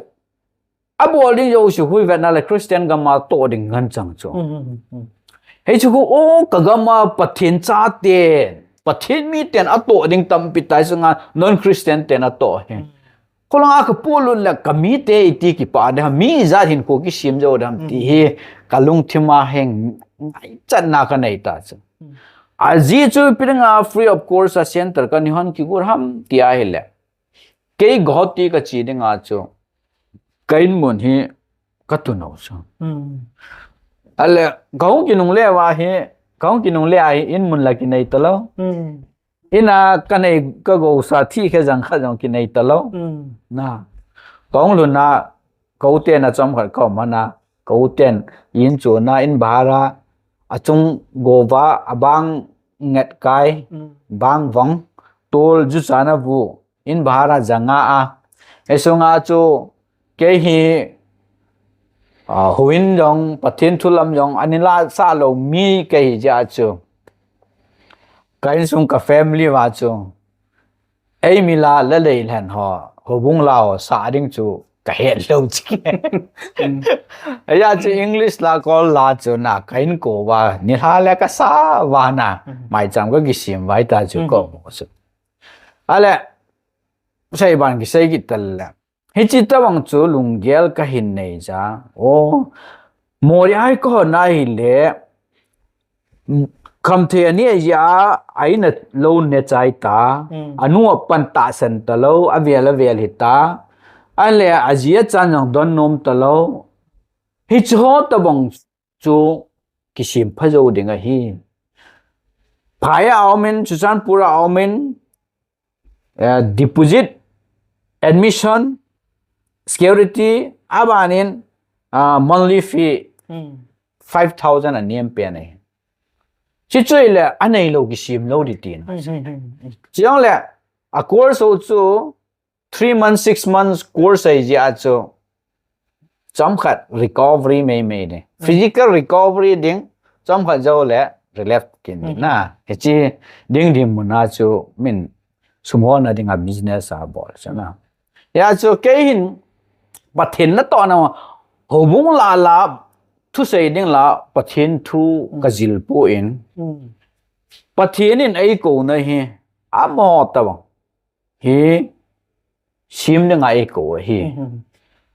abol ding jouse khu ivetna le Christian gam a toh ding nganchang chu. Hichu khu, o, kagam a Pathen chaten, Pathen miten atoh ding tampi tai sunga non-Christian ten atoh hi. Kholanga kapolut le kamite iti kipah ding ham, mi ijat hinkho kisem jou ding ham ti hi kalungthim a hi ngaichatna kanei ta chu. Ajeh chu ipi dinga free of cost a center kanei hon kigot ham ti ahile, kei Guwahati kache dinga chu, ka inmun hi katup u chu. Ale, kahung kinungle uva hi, kahung kinungle a hi inmun la kinei talou. Ina kanei kagousa thikhe jang khat jong kinei talou. Na, kahung lhun a, ka u ten a chomkhat kaum ana, ka u ten in chuna, in bahar a, achung gouva, abang nget kai, bang vong, tol juchana vu, in bahar a janga a. Hisunga chu kei hi, a, houin jong, Pathen thu lam jong, ani la sah lou mi kei hi jeh a chu, ka insung ka family uva chu, eimi la, la lei lhen ho, houbung la ho sah ding chu kahet lou chu. Hijeh chu English la, Kawl la chu na, ka inko uva, nilhah le kasa uva na, maicham kakisem uva hita chu kaum u chu. Ale, seiban kisei kit tale, hiche tobang chu lunggel kahin nei jeh a, o, Moreh a hi kahon ahile, khamthei anei jeh a, a in alou nechai ta, anu apan tahsan talou, avel avel hita, ale aji achan jong don nom talou. Hiche ho tobang chu kisem pha jou ding ahi. Phai a aumin, Churachandpur a aumin, eh, deposit, admission, security, abanin, ah, monthly fee five thousand anem pen ahi. Chuchu ahile anei lou kisem lou di tina. Chujongle, a course ho chu three months, six months course ahi jeh a chu, chomkhat recovery meimei ding. Physical recovery ding, chomkhat joule relapse kin ding na. Hiche ding dinmun a chu min sum holna dinga business abol chu na. Hijeh chu kei hin Pathen natohna, houbung la la, thusei ding la, Pathen thu kajil poi. Pathen in eikouna hi, amaho tobang hi sem dinga eikou ahi.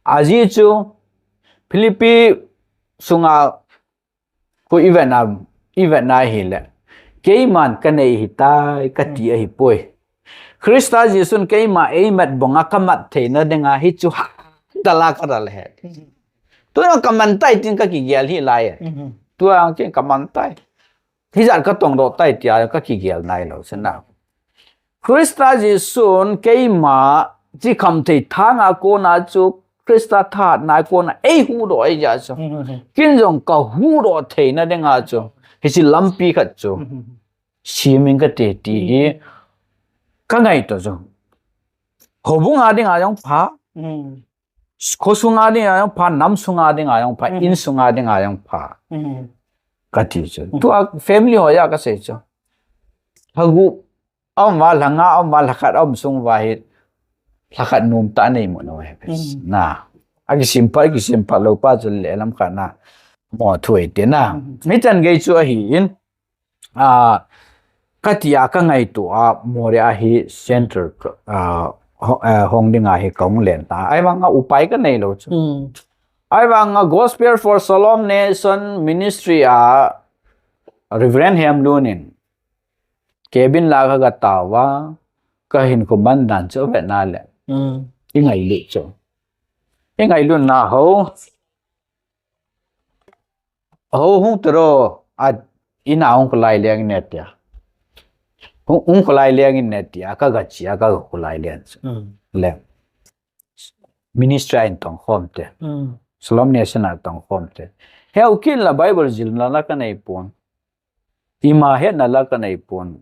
Ajeh chu Philippi sunga Khu i vetna, i vetna hi le. Keiman ka nei hi tai, ka ti ahi poi. Krista Jesun keima ei mat bonga ka mat theina dinga hi chu ha dala ka dal he. Tu ka man tai tin ka kigel hi lai. Tu ang kin ka man tai. Hijat ka tong do tai tia ka kigel nai lo sena. Krista Jesun keima chi kham thei thanga kona chu Krista thahatna kona ei hu do ei ja chu. Kin jong ka hu do theina dinga chu. Hi chi lampi khat chu. Simin ka te ti hi ka ngai to chu. Hobunga dinga jong pha. Khosunga dinga jong pha, nam sunga dinga jong pha, in sunga dinga jong pha. Ka ti chu. Tu a family ho ya ka sei chu. Hagu Aum va lhanga, aum va lhakhat, aum sung va hi lhakhat num ta nei mo no he. Na. A kisim pha, kisim pha lo pa chu le lam kha na. Mo thui te na. Mi chan gei chu ahi in. A, ka ti a ka ngai tu a Moria hi center a, ho, a, hong ding a hi kong len ta. Ai vang a upai ka nei lo chu. Ai vang a Gospel for Shalom Nation Ministry a Reverend Hem Lun in Cabin la ka ga tao va, ka hin khu man dan chu vet na le. I ngai lut chu. I ngai lut na ho. Ho hung tro a ina hung kulai leng ne tia. Hung, hung kulai leng ne tia, ka ga chi a ka ga kulai leng chu. Le. Ministry a in tong khom te. Shalom Nation a tong khom te. Heu kin la Bible jil na la ka nei pon. Ima hetna la ka nei pon.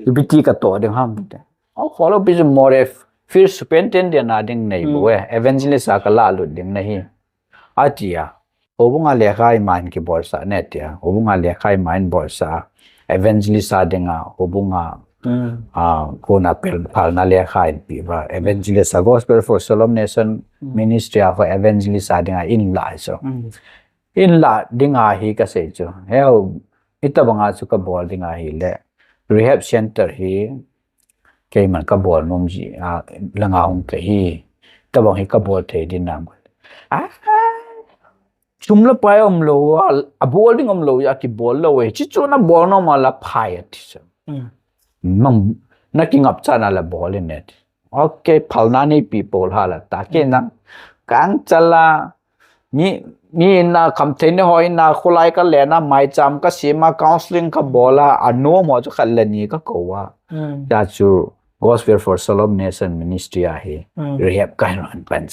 Ipi ti ka to ding ham te. Au kholo pi more fir supenten de na ding nei bo e. Evangelist a ka la lut ding na hi. A ti a. Hobunga lekha ima in ki bol sa ne ti a. Hobunga lekha ima in bol sa. Evangelist a ding a. Hobunga a kona pel phal na lekha in pi va. Evangelist a Gospel for Shalom Nation Ministry a for evangelist a ding a in la so. In la ding a hi ka sei chu. Heu, ita banga chu ka bol ding a hi le. Rehab center hi, keiman ka bol nom ji, a, langa hung ka hi. Ita bang hi ka bol thei din nam. A, chum la pai om lo, a, a bol ding om lo, a ki bol lo, e. Chi chu na bol nom a la pai a ti chu. Mang, na ki ngap cha na la bol in ne ti. Ok, phalna nei pi pol ha la ta ke na. Kang chala, mi, mi na kham thei ne hoi na khulai ka le na mai cham ka sima counseling ka bola a no mo chu khat le ni ka ko wa. Ya chu Gospel for Shalom Nation Ministry a hi rehab ka hin pan.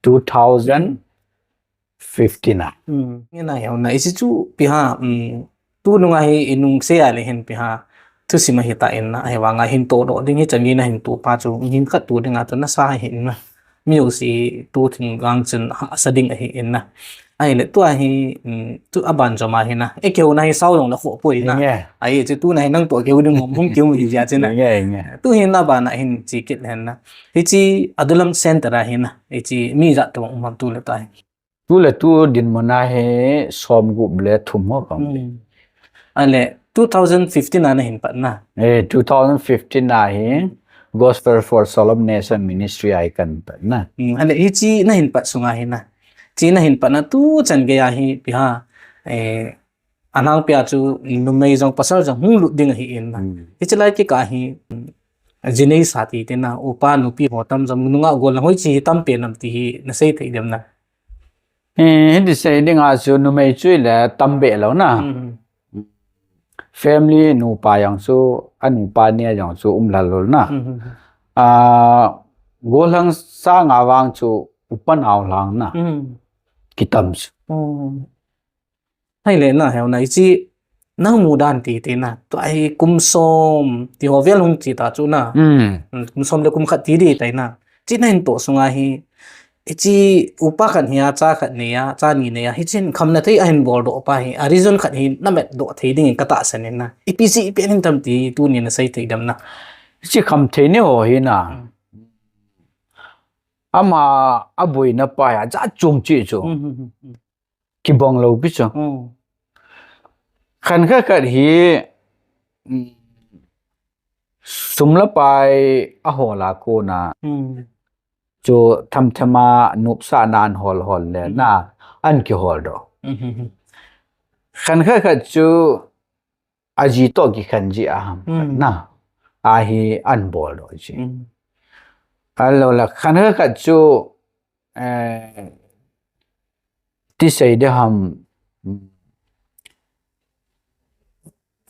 Two thousand fifteen a. Nge na heo na isi chu pi ha, tu nunga hi inung se a le hin pi ha. Thusim a hi ta in na, hi vanga hin to do ding hi chan nge na hin tu pa chu, hin khat tu ding a chu na sa hi in na. Mi u si tu thing gang chun ha sa ding a hi in na. Ai le tu a hi, tu a ban jom a hi na. E keu na hi sau long na kho poi na. Ai chu tu na hi nang to keu ding mom hung keu hi ja chu na. Tu hi na ban a hin chi kit hen na. Hi chi Adulam Center a hi na. Hi chi mi ja to um tu le ta hi. Tu le tu dinmun a hi som gup le thum ho kam. Ale two thousand fifteen a na hin pat na. Eh, two thousand fifteen a hi Gospel for Shalom Nation Ministry a hi kan pat na. Ale hi chi na hin pat sunga hi na. Chi na hin pat na tu chan gei a hi pi ha. Eh, Anang pia chu numei jong pasal jong hung lut ding ahi in na. Hichi lai kika hi, jinei sa ti te na, upa nupi ho tam jong nunga gol na hoi chi hi tam pe nam ti hi na sei thei dem na. Hi, hi ti sei ding a chu numei chu le tam be lo na. Family nupa jong chu, a nupa nia jong chu um lal lul na. A, golang sanga vang chu upa nau lang na. Kitam chu. Hai le na heo na ichi nang mu dan ti te na. Tu ahi kum som ti ho vel hung ti ta chu na. Kum som le kum khat ti di tai na. Chi na hin to sunga hi. Ichi upa khat hi a cha khat nei a, cha ni nei a. Hi chin kham na thei a hin bol do pa hi. A reason khat hi na met do thei ding ka ta san in na. Ipi si ipi hin tam ti tu ni na sai thei dam na. Chi kham thei ni ho hi na. Ama a boi na pa hi a cha chung chi chu. Kibang lo pi chu. Khan kha khat hi, sum le pai a hol a kona. Chu tham tham a nupsa na an hol hol le na an kihol do. khan khat khat chu aji toh kikhen ji a ham khat na. Ahi an bol doh ji. Ahilou le khan khat khat chu, eh, ti sei ding ham,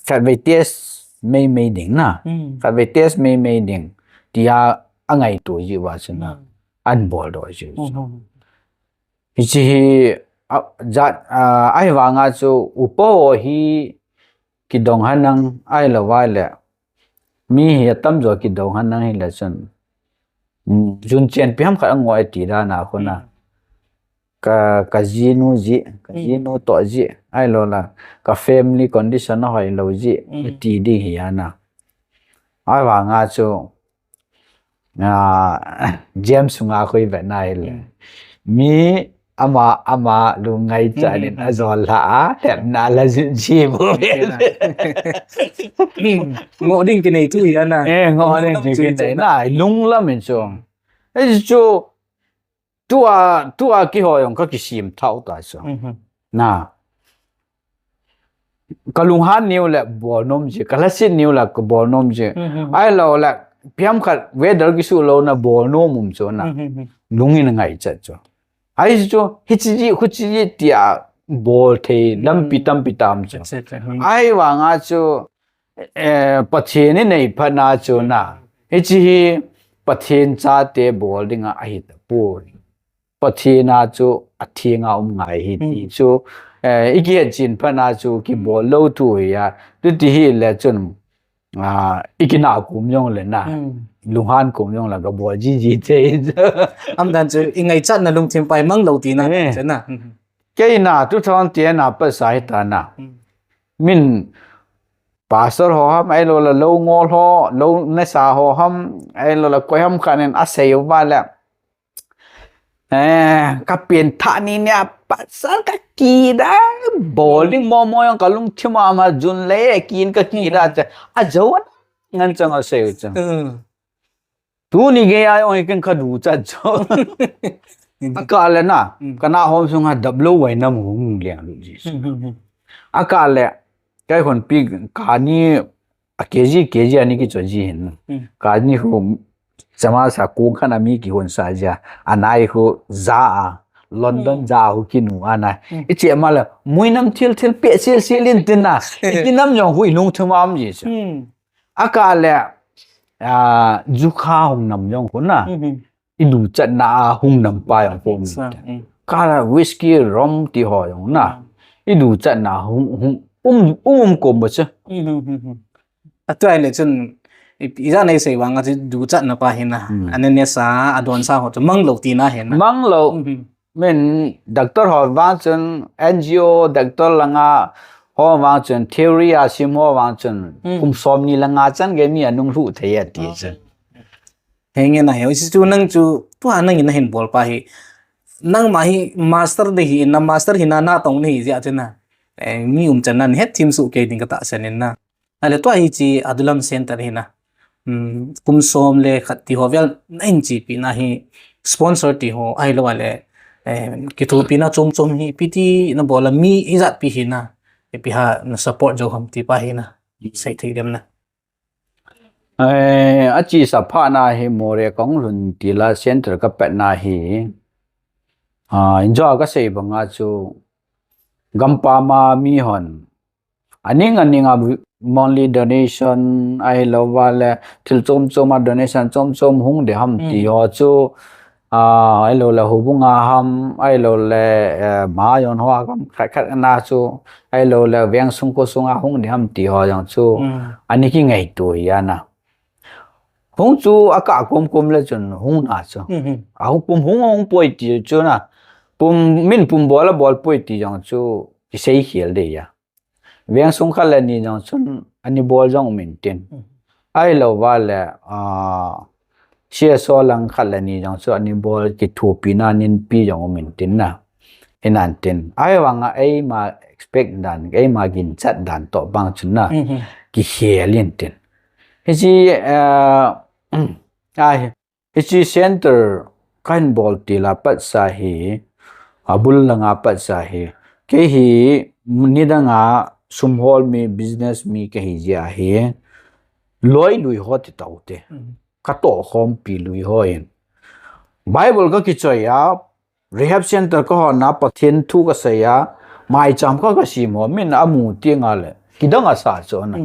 khatvei test mei mei ding na. Khatvei test mei mei ding. Tia angaito ji uva chu na. An bol doh ji. Hichi hi, a, jat, a, ahivanga chu upa ho hi kidong hanang ahilou va le. Mi hi atamjo kidong hanang hile chun. Mm, jun chen pi ham khat ango e ti dan a khu na. Ka, ka jinu ji, ka jinu toh ji, ahilou le, ka family condition ahoi lou ji, ti ding hi ana. Ahivanga chu, a, James sunga khu ivet na hile. Mi ama, ama lungngaichat in ajol lha a, tepna la jin ji bu. Ngoh ding kinei thu hi ana. Eh, ngoh ding kinei na, lunglam in chu. Hichu, tua, tua kihoi jong ka kisim thau ta chu. Na. Ka lunghan niu le bol nom ji, ka lhasit niu le ka bol nom ji. Ahilou le, piam khat weather kisu lou na bol nom um chu na. Lungin ngaichat chu. Ahi chu, hichi ji, khuchi ji tia bol thei, lampi tampi tam chu. Ahivanga chu, eh, Pathen inei phat na chu na. Hichi hi Pathen chate bol dinga ahi tapoi. Pathen a chu athenga um ngai hi ti chu, eh, i kihet chin phat na chu kibol lou thu hi a. Tuti hile chun, a, i kinah kum jong le na. Lunghan kum jong le ka bol ji ji thei. Aum dan chu i ngaichatna lungthim pa hi mang lou tina chu na. Kei na two thousand ten a pat sa hi ta na. Min pastor ho ham, ahilou le lou ngol ho, lou nesa ho ham, ahilou le koi ham khat in asei uva le. Eh, ka pen tha ni nia pastor ka kida, bol ding mo mo jong ka lungthim a ma jun le kin ka kida che. Ajo ngan chang asei u chang. Tuni gei a jong hi ken ka duchat chu. Akah le na, ka na hom sunga dap lou vai nam hung leng lu ji. Akah le, kai hon pi ka ni a K G, K G ani kicho ji hin. Ka ni khu chama sa kung khan a mi kihon sa ji a. Anai khu ja a, London ja a khu kinu anai. I che ma le, mui nam thil thil pe sil sil in tin na. I ki nam jong khu i lungthim a um ji chu. Akah le, a, jukha hung nam jong khu na. I duchatna a hung nam pa jong khu. Akah le whisky, rum ti ho jong na. I duchatna hung, hung, um, um, um kom ba chu. Atua hile chun, i, i ja nei sei vang a chu duchatna pa hi na. Ane nesa, adon sa ho chu mang lou tina hi na. Mang lou. Min doctor ho vang chun, N G O doctor langa ho vang chun, theory a sim ho vang chun, kum som ni langa chan gei mi anung lhu thei ati chu. Henge na hi, hichu nang chu, tua nang in nahin bol pa hi. Nangma hi master de hi, na master hi na, na tong ni hi jia chu na. Eh, mi um chan nan het thim su kei ding ka tahsan in na. Ahile tua hichi Adulam Center hi na. Kum som le khat ti ho vel na in chi pi na hi sponsor ti ho ahilou le, eh, kithopi na chom chom hi pi ti na bol a mi ijat pi hi na. Ipi ha na support jo ham ti pa hi na. Sei thei dem na. Eh, achi sa pha na hi Moreh kong lhun ti la center ka pet na hi. Ah, injo ka sei banga chu gampa ma mi hon. Aning aning a monthly donation, ahilou va le, thil chom chom a donation chom chom hung de ham ti ho chu, ah, ahilou le houbung a ham, ahilou le, eh, ma jon ho a ham, khat khat na chu, ahilou le veng sung kho sung a hung de ham ti ho jong chu, ani kingaito hi ana. Hung chu akah kom kom le chun hung na chu. Ahung pum hung hung poi ti chu na. Pum min pum bol a bol poi ti jong chu kisei khel de ya. Veng sung khat le ni jong chun ani bol jong um in tin. Ahilou va le, ah, C S O lang khat le ni jong chu ani bol kithopina nin pi jong um in tin na. Hinan tin. Ahivanga eima expect dan, eima ginchat dan toh bang chun na. Kikhel in tin. Hichi, ah, ah, Hichi center kahin bol til a pat sa hi, abul langa pat sa hi. Kei hi, nidanga sum hol mi, business mi kahi jeh ahi, loi lui ho ti tau te. Katoh khompi lui ho in. Bible kakichoi a, rehab center kahon a, Pathen thu kasei a, maicham kha kasim ho, min amu teng le kidang asa chu na.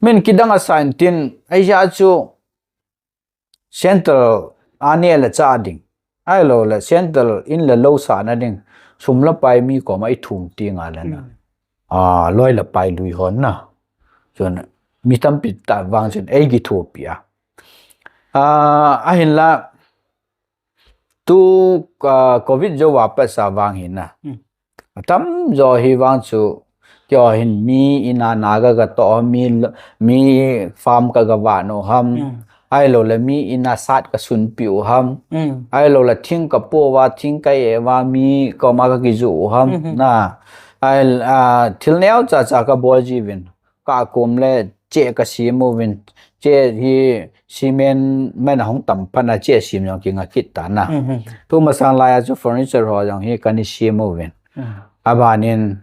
Min kidang asa in tin, ahi jeh chu center a neh le chah ding. Ahilou le center in le lou sahna ding. Sum le pai mi koma ithum teng le na. A, loi le pai lui hon na. Chun mi tampi tah vang chun ei kithopi a. A, ahinla tu, a, covid jou a pat sa vang hin na. Atamjo hi vang chu, keiho hin mi in a na ga ga toh, mi lo-, mi farm ka ga vah u ham. Ahilou le mi in a sat ka sunpi u ham. Ahilou le thing ka po uva, thing ka e uva, mi koma ka kiju u ham. Na. Ahil-, a, thil neocha cha ka bol jiuvin. Ka kum le cheh ka sim uvin. Cheh hi cement man ahung tam phat na cheh sim jong kinga kit ta na. Tu masang lai a chu furniture ho jong hi kana sim uvin. Abanin,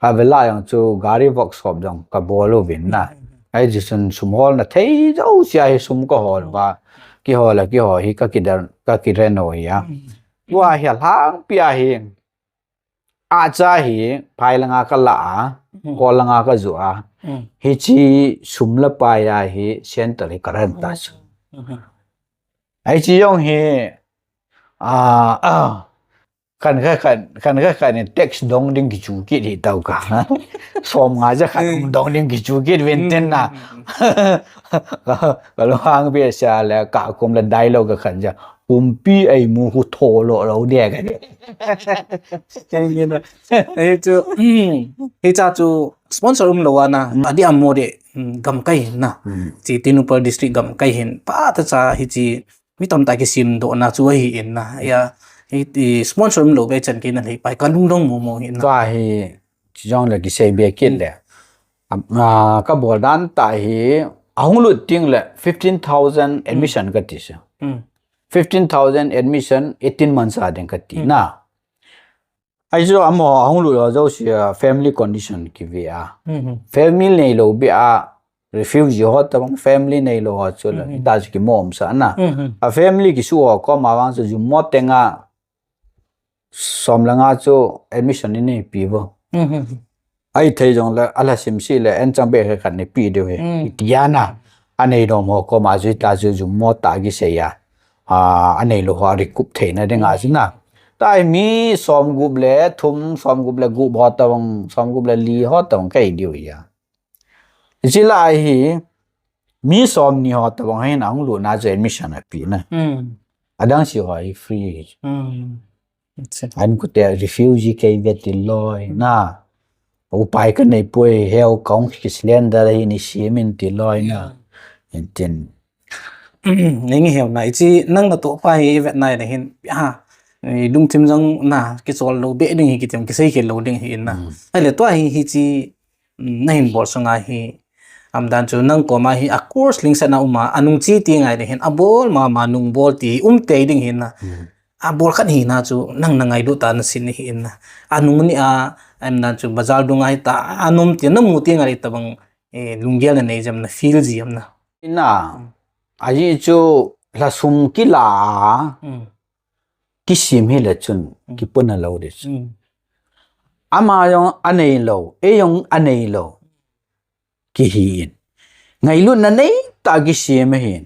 avel a jong chu gari workshop jong ka bol uvin na. Ahi jeh chun sum holna thei jouse a hi sum ka hol uva. Kihol a, kihol hi ka kidar, ka kiren u hi a. Tua hi alhangpi a hi. Acha hi, phai langa ka la a, kol langa ka ju a. Hiche sum le pai a hi, center hi ka ren ta chu. Hiche jong hi, a, a, khan kha khan, khan kha khan in tax dong ding kichu kit hi tau ka. Som nga ja khan dong ding kichu kit uvin tin na. Ka, ka lo hang behseh le ka kum le dialogue ka khan ja. Pumpi ei mu khu tho lo lo de ka. Hichu, hicha chu sponsor umlou a na, adi amo de, gamkai hin na. Hiche Tengnoupal district gamkai hin, pha ta cha hiche mi tamtah kisim doh na chu ahi in na. Ya, hi, hi sponsor umlou be chan kei na lei pai ka lungdong mo mo hin na. Ka hi, chi jong le kisei be kit le. A, ka bol dan tah hi, ahung lut teng le fifteen thousand admission ka ti sa. Fifteen thousand admission, eighteen months a ding ka ti na. Ahi chu amaho ahung lut ho jouse a family condition kive a. Family neilou beh a refugee ho tabang family neilou ho chu la. Hita chu kimom sa na. A family kisu ho koma vang chu jummo tenga som le nga chu admission inei pi vo. Ahi thei jong le, ala sim si le, en chang be khat ni pi diu he. Iti a na. Anei nom ho koma chu hita chu jummo tah kisei a. A, anei lou ho recoup theina dinga chu na. Tahi mi som gup le thum, som gup le gup ho tabang, som gup le li ho tabang kahi diu hi a. Hiche lai hi, mi som ni ho tabang hin ahung lut na chu admission api na. Adang si ho hi free hi. An kute refugee kei ve ti loi na. Upai ka nei poi, heu kong ki cylinder hi ni simin ti loi na. Entin. Nei nge heu na, hiche nang na toh pa hi vet nai le hin, ha, lungthim jong na, kichol lou be ding hi kitim, kisei khel lou ding hi in na. Ahile tua hi, hiche, na hin bol sunga hi, aum dan chu nang koma hi a course lingset na um a, anung chi ti ngai le hin, abol mama nung bol ti hi um tei ding hi na. Abol khat hina chu nang na ngailut a na sin hi in na. Anung ni a, aum dan chu bazar dunga hita, anom ti, na mu ti ngai le tabang, eh, lunggel na nei jam na, feel ji am na. Ina, aji chu lhasum kila a, kisem hi le chun, kipuna lou de chu. Ama jong anei lou, ei jong anei lou. Kihi in. Ngailutna nei tah kisem ahin.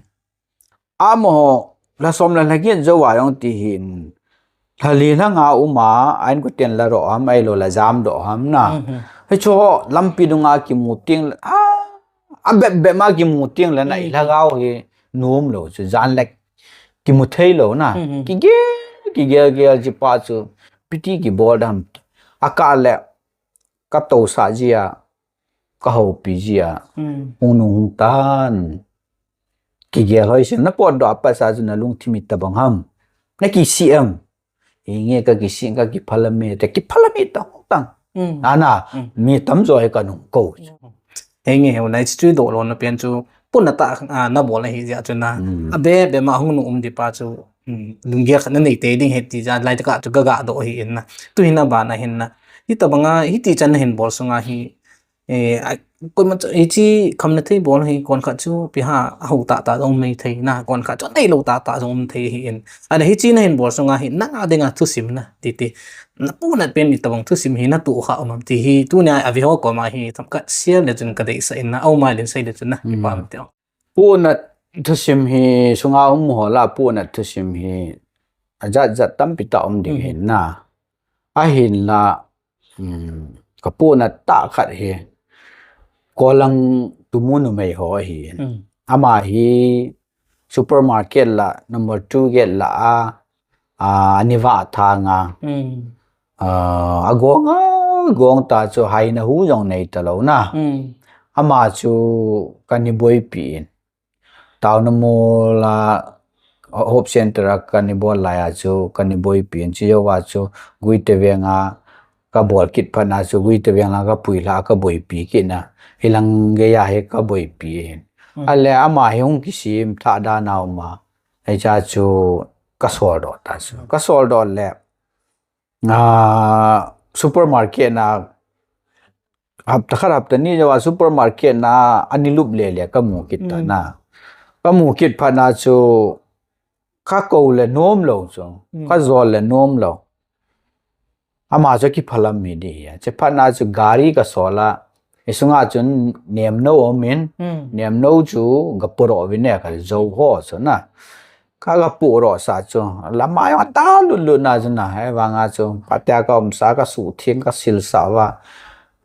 Amaho, lhasom le lhaget jou a jong ti hin. Lhali lhanga um a, a inkoten la doh ham, ahilou la jam doh ham na. Hichu ho, lampi dunga kimu teng le, a, abep bep ma kimu teng le na, i lhagao hi nom lou chu, jan le kimu thei lou na. Kigel, kigel, gel ji pa chu, piti kibol dam. Akah le, ka tousah ji a, ka houpi ji a, hung nung hung tan. Kigel hoi sin, na potdoh a pat sa chu na lungthim itobang ham. Na kisih em. Hinge ka kisih, ka kiphalam e, te kiphalam e tang tang. Ana, mi tamjo hi ka nung kou. Hinge heu na, hiche chu doh lona pen chu, puna tah, a, na bol ahi jeh chun na. Abep bep ma hung nung um di pa chu, lunggel khat na nei tei ding ahi ti jeh a, lai tah a chu ka ga doh ahi in na. Tu hin na bana hin na. Hitabanga, hiti chan nahin bol sunga hi, eh, a, koima chu, hichi khamna thei bol hi, konkhat chu, piha, ahou tah tah jong um thei na, konkhat chu, neilou tah tah jong um thei hi in. Ahile hichi nahin bol sunga hi, nang a dinga thusim na, titi. Napunat pen hitabang thusim hi, natoh kha um am ti hi, tunia aveho koma hi, themkhat share le chun kadeisah in na, aum ahile sei le chun na, kipah um ti. Punat thusim hi, sunga um ho la, punat thusim hi, ajat jat tampi tah um ding hin na. Ahinla, um, kapunat tah khat hi, Kolang Tumu numei ho ahi. Ama hi, supermarket la, number two gate la a, a, ani vah thanga. A, agong a, gong ta chu haina hu jong nei talou na. Ama chu kani boipi in. Taona mol a, Hope Center a kani bol lai a chu kani boipi in. Chujouva chu Guite Veng a kabol kit phat na chu Guite Veng la kapuilha kaboipi kit na. Hilang geiya hi kaboipi in. Ahile ama hi hung kisim thah dan a um a. Hicha chu kasoldoh ta chu. Kasoldoh le, a, supermarket na, hapta khat hapta ni jouva supermarket na ani lup le le kamu kit ta na. Kamu kit phat na chu kakou le nomlou chu. Kajol le nomlou. Ama chu kiphalam mi di hi. Chephat na chu gari kasol a. Isunga chun nemnou um in. Nemnou chu kapodoh uvin e kajou ho chu na. Ka, kapodoh sah chu. Lama jong ata lut lut na chu na. Hivanga chu. Patia kaumsa kasuhtheng kasilsah uva.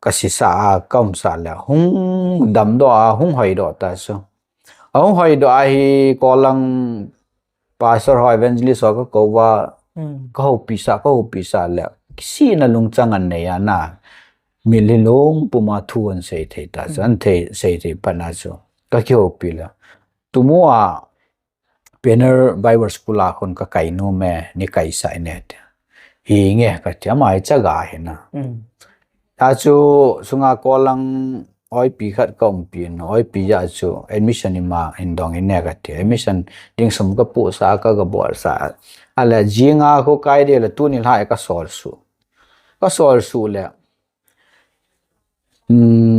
Kasisah a kaumsa le. Hung damdoh a, hung hoidoh ta chu. Ahung hoidoh a hi Kolang pastor ho evangelist ho kakou uva, kahoupi sah, kahoupi sah le, kisihna lungchang anei a na, mitlhi lungpum a thu ahin sei thei ta chu, ahin thei, sei thei phat na chu, kakihoupi le. Tumu a Pioneer Bible School a khun kakai nom e, nei kaisah in e ti. Hinge kati, ama hi chaga hi na. Achu sunga Kolang oipi khat kaumpi in, oipi ja chu admission ima hin dong in e kati. Admission ding sum kapohsah, ka, kabolsah. Ahile jinga khu kai de le tuni lha kasol suh. Kasol suh le.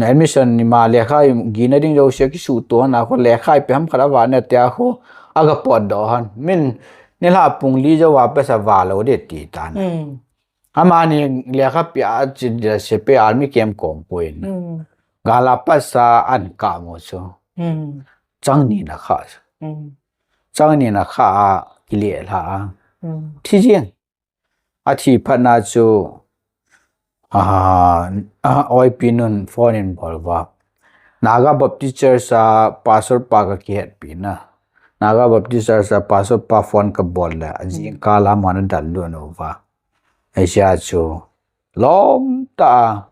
Admission ima lekha gina ding jouse kisuhto hon a khu lekha ipi ham khat ava ne tia khu aga potdoh hon. Min nilhah pung li jouva pesa valou de ti tan. Amani lekha pia chi de sepe army camp kom pui in. Gal a pasa ahin kap mo chu. Chang ni na kha. Chang ni na kha a kile lha a. Thi jeng. Athi phat na chu, a, oipi nun phone ahin bol uva. Naga Baptist Church a pastor pa kakihetpi na. Naga Baptist Church a pastor pa phone kabol le, ajingkah a ama ana dallut uva. Hichea chu, lom tah a,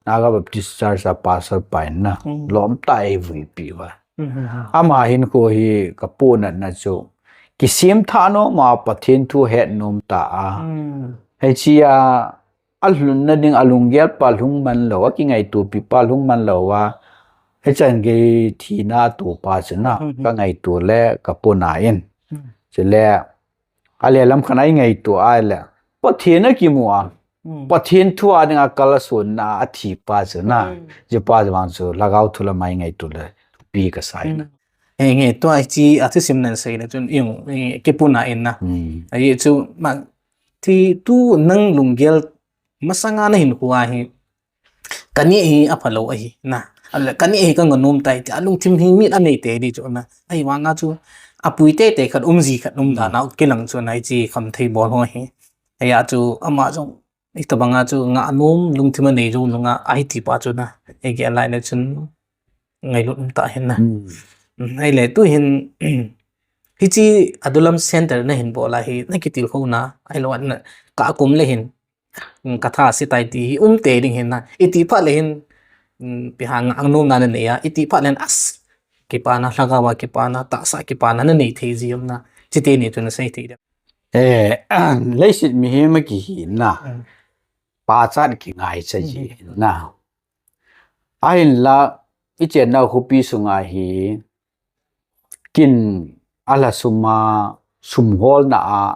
Naga Baptist Church a pastor pa in na, lom tah a eivuipi uva. Ama hinkho hi kapunat na chu, kisim thah nom a Pathen thu het nom tah a. Hichea, alhunna ding alunggel pa lhung man lou, akingaitopi pa lhung man lou a. Hichan gei thina atoh pa chu na, kangaito le kapuna in. Chule, ahile lamkhat a eingaito a le. Pathen akimu a. Pathen thu a dinga kal asonna a thi pa chu na. Hiche pa chu vang chu lhagao thu lam a eingaito le. Thupi kasa in. Henge, tua hiche a thusim nasei le chun, ing, ing, kipuna in na. Ahi chu, ma, thi tu nang lunggel masanga nahin khu a hi. Kani hi aphalou ahi, na. Ahile, kani hi kanga nom tai, ti alungthim hi mit anei tei di chu na. Ahivanga chu, apui teitei khat um ji khat um dan a, kilang chu na, hiche khamthei bol ho hi. Ahia chu, ama jong, hitabanga chu, ngah nom lungthim anei jou nunga, ahi ti pa chu na. Eige lai na chun, ngailut um tah hin na. Ahile, tu hin, hiche Adulam Center nahin bol a hi, nakitilkhou na, ahilou na, ka kum le hin, Katha se tai ti hi um tei ding hin na. Iti phat le hin, ipi ham ngah nom na nanei a. Iti phat le hin as. Kipana, lhagao a kipana, tahsa kipana nanei thei ji um na. Chuteni chu nasei thei dem. Eh, leiset mihem akihi na. Pachat kingaicha ji na. Ahinla, ichenna khopi sunga hi, kin alhasum a, sum holna a,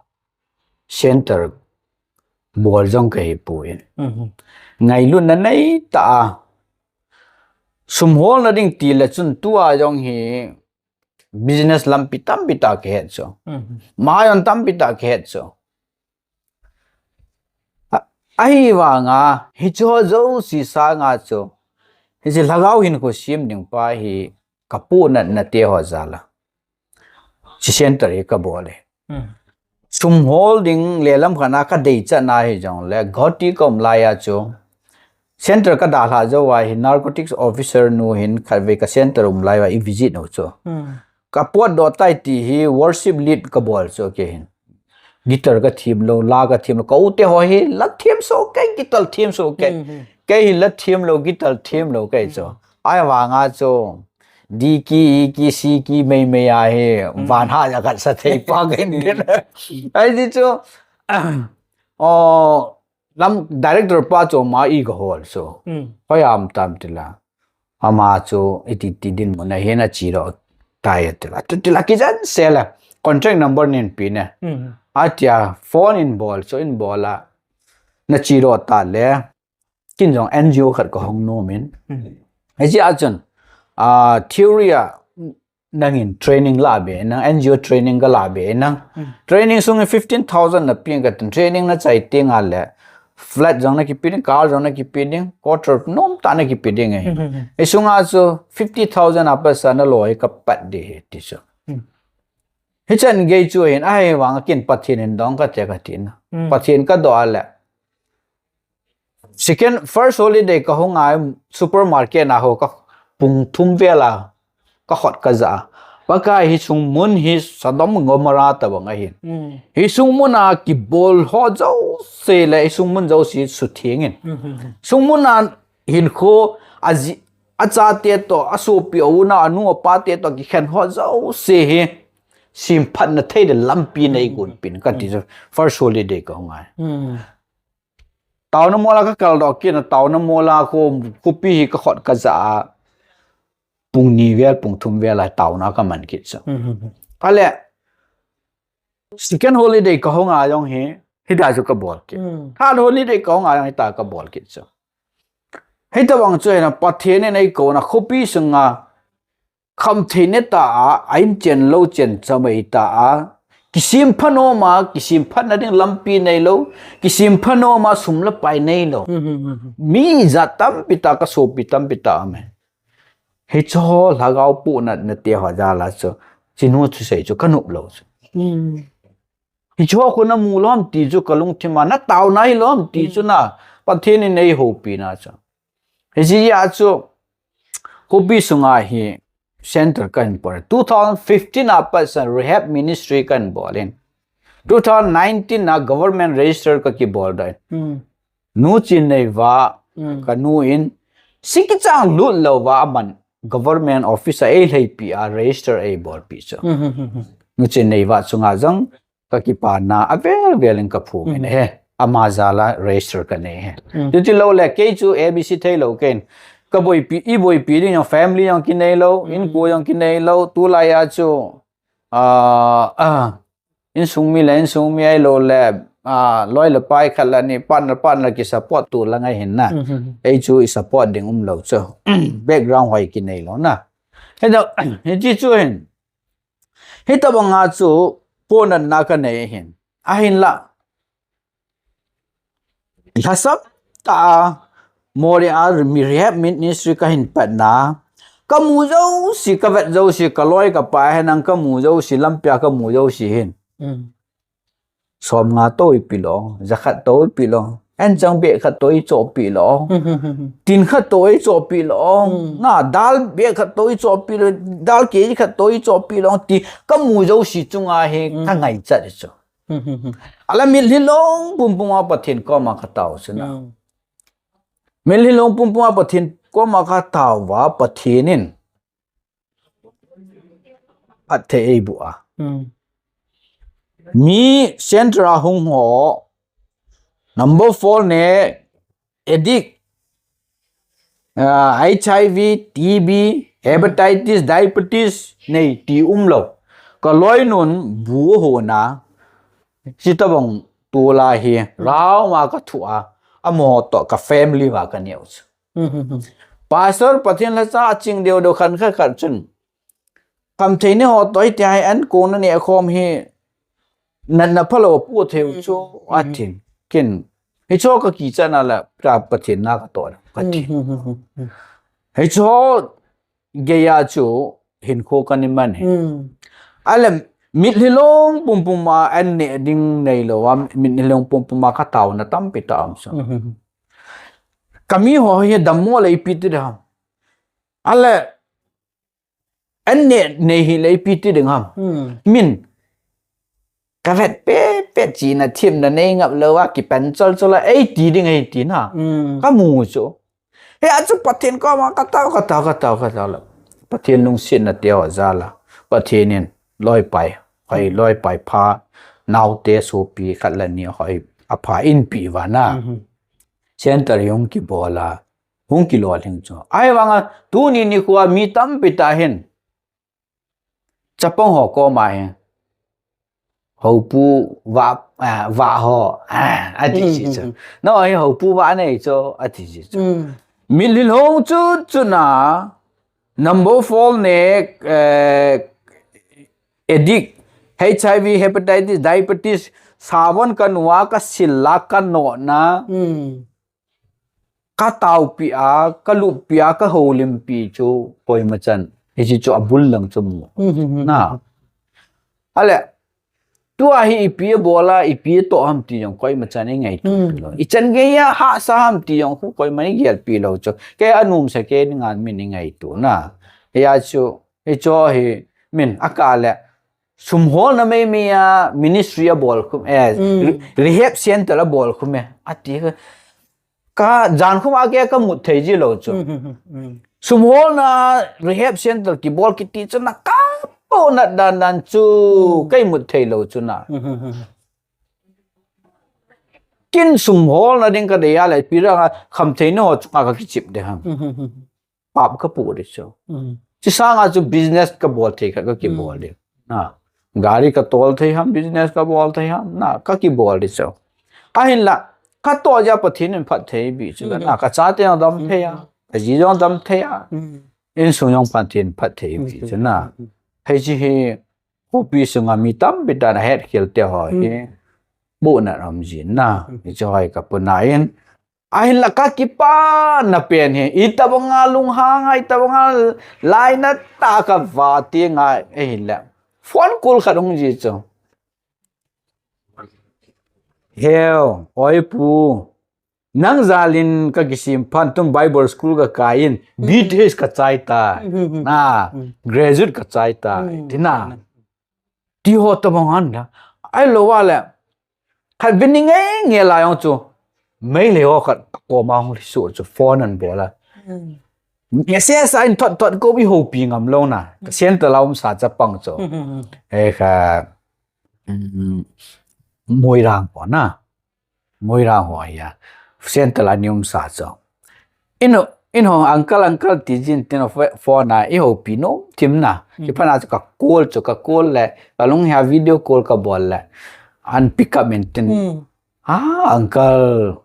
center bol jong kahi poi. Ngailutna nei tah a sum holna ding ti le chun tua jong hi business lampi tampi tah kahet chu. Mayon tampi tah kahet chu. Ahivanga hiche jouse sanga chu hiche lhagao hinkho sem ding pa hi kapohnatna te ho jal a hiche center hi kabol e. Sum hol ding le lamkhat a kadeichatna hijongle Guwahati kaum laiya chu center kadalhah jouva hi narcotics officer nu hin khatvei ka center um laiya i visit u chu kapotdoh tai ti hi worship lead kabol chu kei hin guitar kathem lou, la kathem lou, ka u te ho hi la them soh kei, guitar them soh kei. Kei hi la them lou, guitar them lou kei chu. Ahivanga chu D key, E key, C key meimei a hi van ha ja khat sa thei pa kahin ti. Ahi ti chu o lam director pa chu ama i kahol chu. Hoiya um tam tila ama chu iti ti dinmun a hin achedoh tai atila, atila kijen sel a contract number neipe ne atia phone in bol chu, in bol a nachedoh tale ken jong N G O khat kahung nom in. Hiche a chun theory a nangin training la be nang, N G O training kala be nang. Training sung in fifteen thousand napeng katin, training nachai tengle flat jong nakipe ding, car jong nakipe ding, quarter nomtah nakipe ding ahi. Hisunga chu fifty thousand a paisa nalou hi kapat ding ahi ti chu. Hichan gei chu hin ahivanga ken Pathen in dong kate katina. Pathen kadoh a le second, first holiday kahung a supermarket a ho ka pung thum vel a kakhut kajah a, Pakai, hi sung mun hi Sodom Gomorrah tabang ahin. Hi sung mun a kibol ho jouse le hi sung mun jouse sutheng in. Sung mun a hinkho aji, achate toh, asopi, auna, anu, apate toh kikhen ho jouse hi semphatna thei le lampi neigonpin kati chu first holiday kahung a. Taona mola kakaldoh kit na, taona mola khopi hi kakhut kajah a pung ni vel, pung thum vel a taona kaman kit chu. Ale second holiday kahung a jong hi hitia chu kabol kit. Third holiday kahung a jong hitia kabol kit chu. Hitobang chu hina Pathen in eikouna khopi sunga khamtheina tah a, a inchen lou chen chamei tah a, kisempha nom a, kisemphatna ding lampi neilou, kisempha nom a sum le pai neilou mi jat tampi tah, kasopi tampi tah aume. Hicheho lhagao pohnatna te ho jal a chu, chinu thusei chu kanop lou chu. Hicheho khu namu lom ti chu kalungthim a, nataona hilom ti chu na, Pathen in eihoupi na chu. Hijeh a chu khopi sunga hi center kahin bol. Two thousand fifteen a pat chan rehab ministry kahin bol in, two thousand nineteen a government register kakibol doh in. Nu Chinneiva, kanu in, sikichang lut louva aman government office a eilheipi a register eibolpi chu. Nu Chinneiva chunga jong kakipana avel vel in kaphong in ahi. Ama jal a register kanei ahi. Chuti lou le kei chu A B C theilou kei in, kaboipi, iboipi ding jong family jong kineilou, inko jong kineilou, tulai a chu insung mi le insung mi ahilou le loi le pai khat le ni partner, partner kisupport to lang ahin na. Ei chu isupport ding umlou chu, background hoi kineilou na. Hiche chu hin, hitobanga chu pohnatna kanei ahin. Ahinla lhasam tah a Moreh a rehab ministry kahin patna, kamu jouse, kavet jouse, kaloi kapai henlang kamu jouse, lampia kamu jouse hin somnga toh eipeh lou, jakhat toh eipeh lou, anchang bag khat toh eichohpeh lou, tin khat toh eichohpeh lou, na dal bag khat toh eichohpeh lou, dal kg khat toh eichohpeh lou ti kamu jouse chunga hi kangaichat chu. Ala mitlhi long pumpum a Pathen koma katao chu na. Mitlhi long pumpum a Pathen koma katao uva Pathen in phatthei eiboh a, mi center a hung ho number four ne, addict, H I V, T B, hepatitis, diabetes nei ti umlou, kaloinun bu ahon a, chutobang tula hi, rau ma ka thu a, amaho toh ka family ma ka neo chu. Pastor Pathen lhacha a ching deu deu khan kha khat chun. Khamthei ni ho toh hi tia hi an kong na ne khom hi, na, na phalo pu thei u chu, a thin. Kin. Hi cho ka ki chana la, pra Pathen na ka to, ka thin. Hi cho, geiya chu, hin kho ka ni man he. Ale, mit hi long pum pum a, an ne ding nei lo a, mit hi long pum pum a, ka tao na tampi ta am so. Kami ho hi dammo le ipi ti da. Ale, an ne, nei hi le ipi ti ding ham. Min, ka vet pe, pe chi na thim na nei ngap lo a, ki pen chol chol a, ei ti ding ei ti na. Ka mu chu. He a chu Pathen koma ka tao, ka tao, ka tao, ka tao la. Pathen lungsetna te ho ja la. Pathen in loi pai, hoi loi pai pha, nau te sopi khat la ni hoi a pha in pi va na. Center hung ki bol a, hung ki lolhing chu. Ai vang a, tuni nikho a mi tampi ta hin. Chapang ho koma hin. Hopu va, ah, va ho, ah, a ti ji chu. No, hi hopu va nei chu, a ti ji chu. Mit hi long chu chu na, number four ne, eh, addict, H I V, hepatitis, diabetes, savon ka nua, ka sil la, ka no na. Ka taopi a, ka lupi a, ka holimpi chu koima chan. Hichi chu a bul lang chu mu. Na. Ale, tua hi ipi a bol a, ipi a to ham ti jong koima chan i ngaitu lo. I chan gei a hahsa ham ti jong khu koima i gelpi lo chu. Kei a numsa kei ni ngan min i ngaitu na. Hia chu, hi cho hi min a ka le. Sum holna mei mei a ministry a bol khum e, re-, rehab center a bol khum e. A ti ka, ka jan khum a ke ka mut thei ji lo chu. Sum holna rehab center ki bol ki ti chu na ka po na dan dan chu kai mut thei lo chu na. Kin sum holna ding ka dei a le pi ra khamthei na ho chu ka kichip de ham. Pap ka pu di chu. Chi sanga chu business ka bol thei khat ka ki bol di. Na. Gari ka tol thei ham, business ka bol thei ham. Na, ka ki bol di chu. Ahin la, ka to ja Pathen in phat thei bi chu. Na, ka cha te jong dam thei a. Ka ji jong dam thei a. In sung jong Pathen phat thei bi chu na. Hei chi hi, khopi sunga mi tampi ta na het khel te ho hi. Bu na ram ji na. Hi chu hoi ka pu na in. Ahin la ka kipa na pen hi, i tabanga lunghang, i tabanga laina ta ka va ti ngai, ahin la. Phone call khat hung ji chu. Heu, oi pu. Nang jalin ka kisim phan tung Bible school ka kai in, B T H ka chai ta. Na, graduate ka chai ta. Ti na. Ti ho tabang an la. Ai lo wa le. Khat vin ni nge nge la yong chu. Mei le ho khat koma hung li su chu phone an bol a. Nge se sa in thot thot ko bi ho pi ngam lo na. Ka center la um sa cha pang chu. E kha. Moirang ho na. Moirang ho hi a. Center la ni um sa chu. Ino, ino uncle, uncle ti jin tin of phone a, i ho pi no, tim na. Ki phana chu ka call chu, ka call le, ka lung hia video call ka bol le. An pick up in tin. Ah, uncle.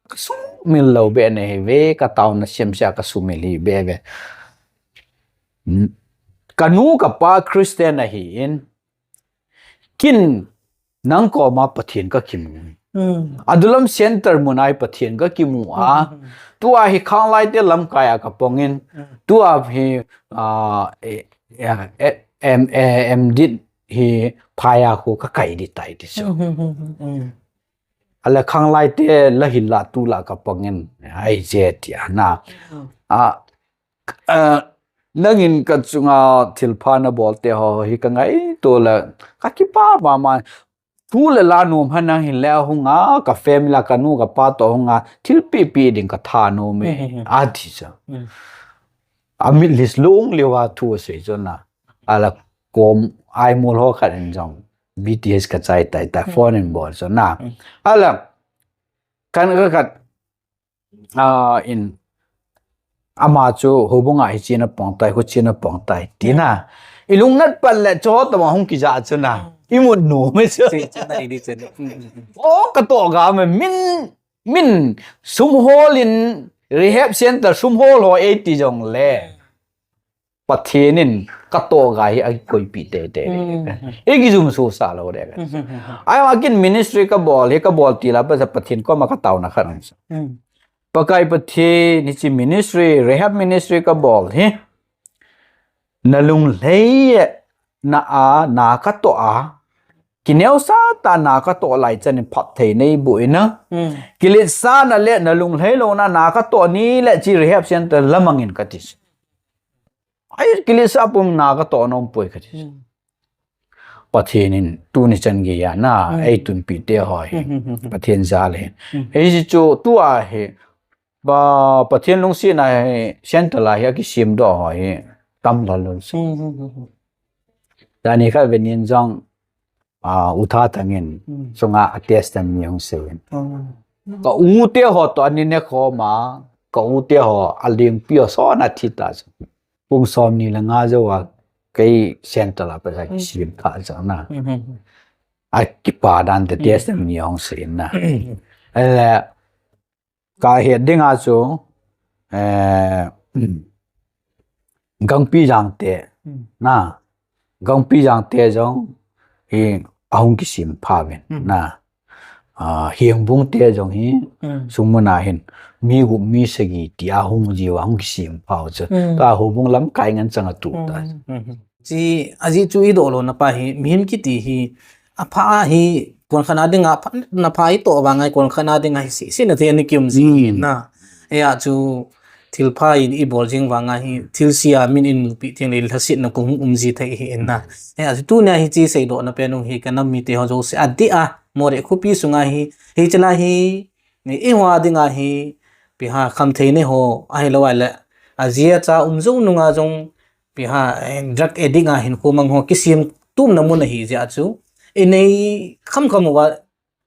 Ka sumil lo be ne hi ve, ka tao na siam sia ka sumil hi be ve. Ka nu ka pa Christian ahi in. Kin nang koma Pathen ka kimu. Adulam center mun ai Pathen ka kimu a. Tua hi khanglai te lamkai a ka pongin. Tua hi, ah, eh, eh, eh, em, eh, em dit hi phaya khu ka kai di tai ti so. Ala khanglai te la hi la tu la ka pongin. Ai je ti a na. Ah, Eh, nangin ka chunga thilpha na bol te ho hi ka ngaito le ka kipa mama. Thu le la nom ha nang hin le hunga ka family ka nu ka pa to hunga thil pipi ding ka tha nom e. A ti cha. A mit lis lung le wa thu sei cho na. Ala kom ai mul ho khat in jong B T H ka chai tai ta phone in bol cho na. Ala kan ka khat Ah, in ama chu houbung a hi china pong tai, hu china pong tai, tina. I lungnat pan le chu ho tama hung kija chu na. imut nom e chu. Che, che, na i di che. O, katoh ga me min, min sum hol in rehab center sum hol ho e ti jong le. Pathen in katoh ga hi akikoipi tete. Ikijumso sa lou de. Ai ma kin ministry kabol hi kabol ti la pa sa Pathen koma kataona khat ang sa. Pakai Pathen hiche ministry, rehab ministry kabol hi. Na lunglhai na a, na katoh a. Kineosah tah na katoh lai chan in phatthei neiboh in na. Kiletsahna le na lunglhai louna na katoh ni le hiche rehab center lamang in kati. Ai kiletsah pum na katoh nom poi kati. Pathen in tuni chan geiya na, ei tunpi te ho hi. Pathen jal e. Ei si chu tua hi. Ba Pathen lungsetna hi center a hi akisem doh ho hi. Tam lal lal sa. Tuni kha venin jong a, u Thathang in, sunga a testimony hung sei in. Ka u te ho to ani ne khoma, ka u te ho a lengpi ho son a thi ta chu. Pung som ni le nga jou a, kei center a pa sa kisim kha sa na. A kipa dan te testimony hung sei in na. Ele, ka het ding a chu, eh, Gangpi Jangte, na, Gangpi Jangte jong, hi, ahung kisim pha vin, na, a, Hengbung te jong hi, sung mun a hin, mi gup mi sagi ti ahung jiu ahung kisim pha u chu. Ka Houbung lamkai ngen chang a tu ta. Chi, ajeh chu i doh louna pa hi, mihem kiti hi, apha hi, kon khat a dinga, pha, na pha i toh vang a hi, kon khat a dinga hi, si, si na thei ni kium ji na. Eia chu, thil pha i, i bol jing vang a hi, thil sia min in mupi tiang le, lhasetna kong um ji thei hi na. Eia chu, tunia hi chi seidohna pen u hi, ka nam mite ho jouse, adeh a, Moreh khopi sunga hi, hi chala hi, ni i hua dinga hi, pi ha kham thei ne ho, ahilou a le, ajia cha um jou nunga jong, Pi ha, eh, drug addict a hin khomang ho kisim tumna mun ahi jeh a chu. I nei kham kham uva,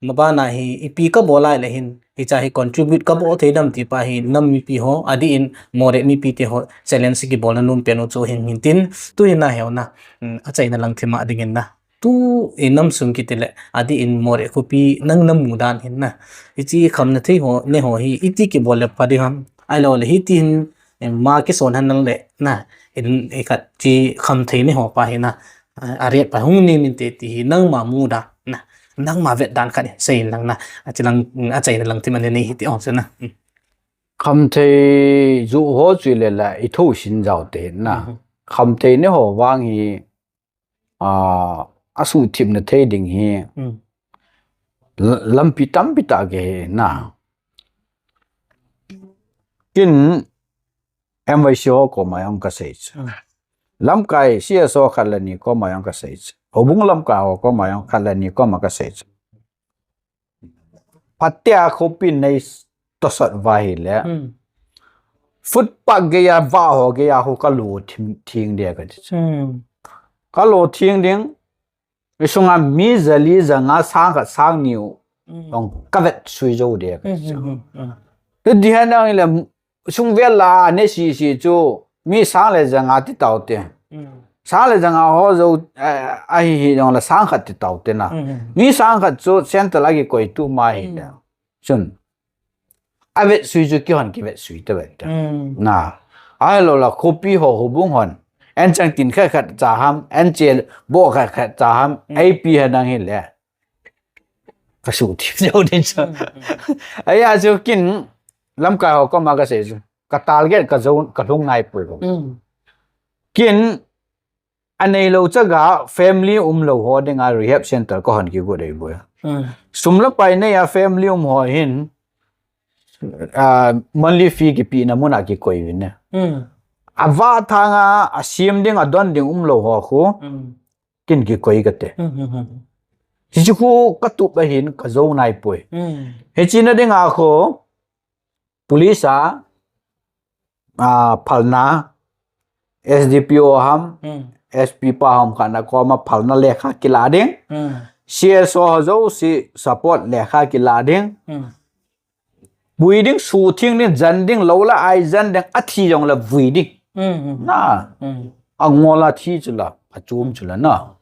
mabana hi, ipi ka bol lai le hin, hicha hi contribute ka bol thei dem ti pa hi, nam mipi ho, adeh in, Moreh mipi te ho, challenge kibolna nom pen u chu hin hin tin, tu hin na heu na, mm, achaina lang thim a ding in na. Tu i nam sung kiti le, adeh in Moreh khopi nang na mu dan hin na. Hichi khamna thei ho, ne ho hi, iti kibol le pha ding ham. Ahilou le hiti hin, em, ma kison han nang le, na, in, i khat chi kham thei ne ho pa hi na. A, a riat pa hung ni min te ti hi, nangma mu dan, na. Nangma vet dan khat hi, sei in lang na. Achi lang, achaina lang thim a ne nei hiti ong se na. Mm. Kham thei ju ho chu le la, i tho sin jao te na. Mhm. Kham thei ne ho vang hi, a, asuhthip na thei ding hi. Mm. L-, lampi tampi tah kihe na. Kin M Y C ho koma jong ka sei chu. Mm. Lamkai C S O khat le ni koma jong ka sei chu. Houbung lamkai ho koma jong khat le ni koma ka sei chu. Phatea khopi nei tosot uva hi le. Hmm. Footpath geiya va ho geiya ho ka lo thing, thing de ka ti chu. Hmm. Ka lo thing ding. I sunga mi jali janga sang khat sang ni u. Hmm. Ong ka vetsui jou de ka ti chu. Hmm, hmm, hmm, hmm. Ti di han ang le sung vel la ne si si chu mi sang le janga ti tau te. Mm. Sang le janga ho jou, eh, ahi hi jong la sang khat ti tau te na. Mm. Mi sang khat chu central a kikoi tu ma hi te. Mm. Chun. A vetsui chu kihon kivetsui te vet te. Mm. Na. Ahilou la khopi ho houbung hon. An chang tin khat khat cha ham, an che bo khat khat cha ham, mm, A P ha nang hi le. Ka suhthip jou ding chu. Mm, mm. Ahi a chu kin lamkai ho koma ka sei chu. Ka target ka jou, ka lhung nai poi. Mm. Kin a neilou chaga family umlou ho dinga rehab center ka hon kigot dei boi. Mm. Sum le pai nei a family um ho hin, ah, monthly fee kipehna mun a kikoi uvin ne. Mm. A va thanga a sem ding a don ding umlou ho khu. Mm. Kin kikoi kate. Hmm, hmm, hmm. Hichu khu ka tup ahin ka jou nai poi. Hmm. Hichi na dinga khu police a, a, phalna S D P O ham, hmm, S P pa ham khat na koma phalna lekha kila ding. Hmm. C S O ho jouse support lekha kila ding. Hmm. Vui ding, suhthing ding, jan ding, lou la ai jan ding, athi jong la vui ding. Mm, mm. Na. Mm. A ngol a thi chu la, a chom chu la na.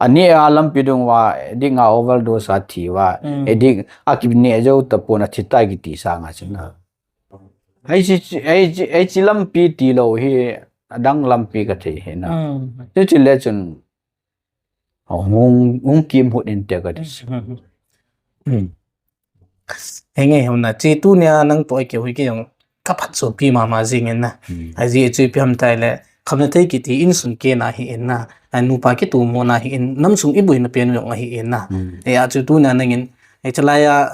Ani a lampi dung uva, addict nga overdose a thi uva, addict a kineh jou tapon a thi tai kiti sanga chun. Hiche, hiche, hiche lampi tilou hi, adang lampi kathei hi na. Chuche le chun, hung, hung kimhut inte kati. Henge hona, che tunia nang toh ikihou hi kei jong kaphatchompi mama jing in na. Ajeh chu ipi ham itile, khamna thei kiti insung kena hi in na. Nupa kitomona hi in, namsung iboina pen jong ahi in na. Hijeh a chu tunia nangin, hichelai a,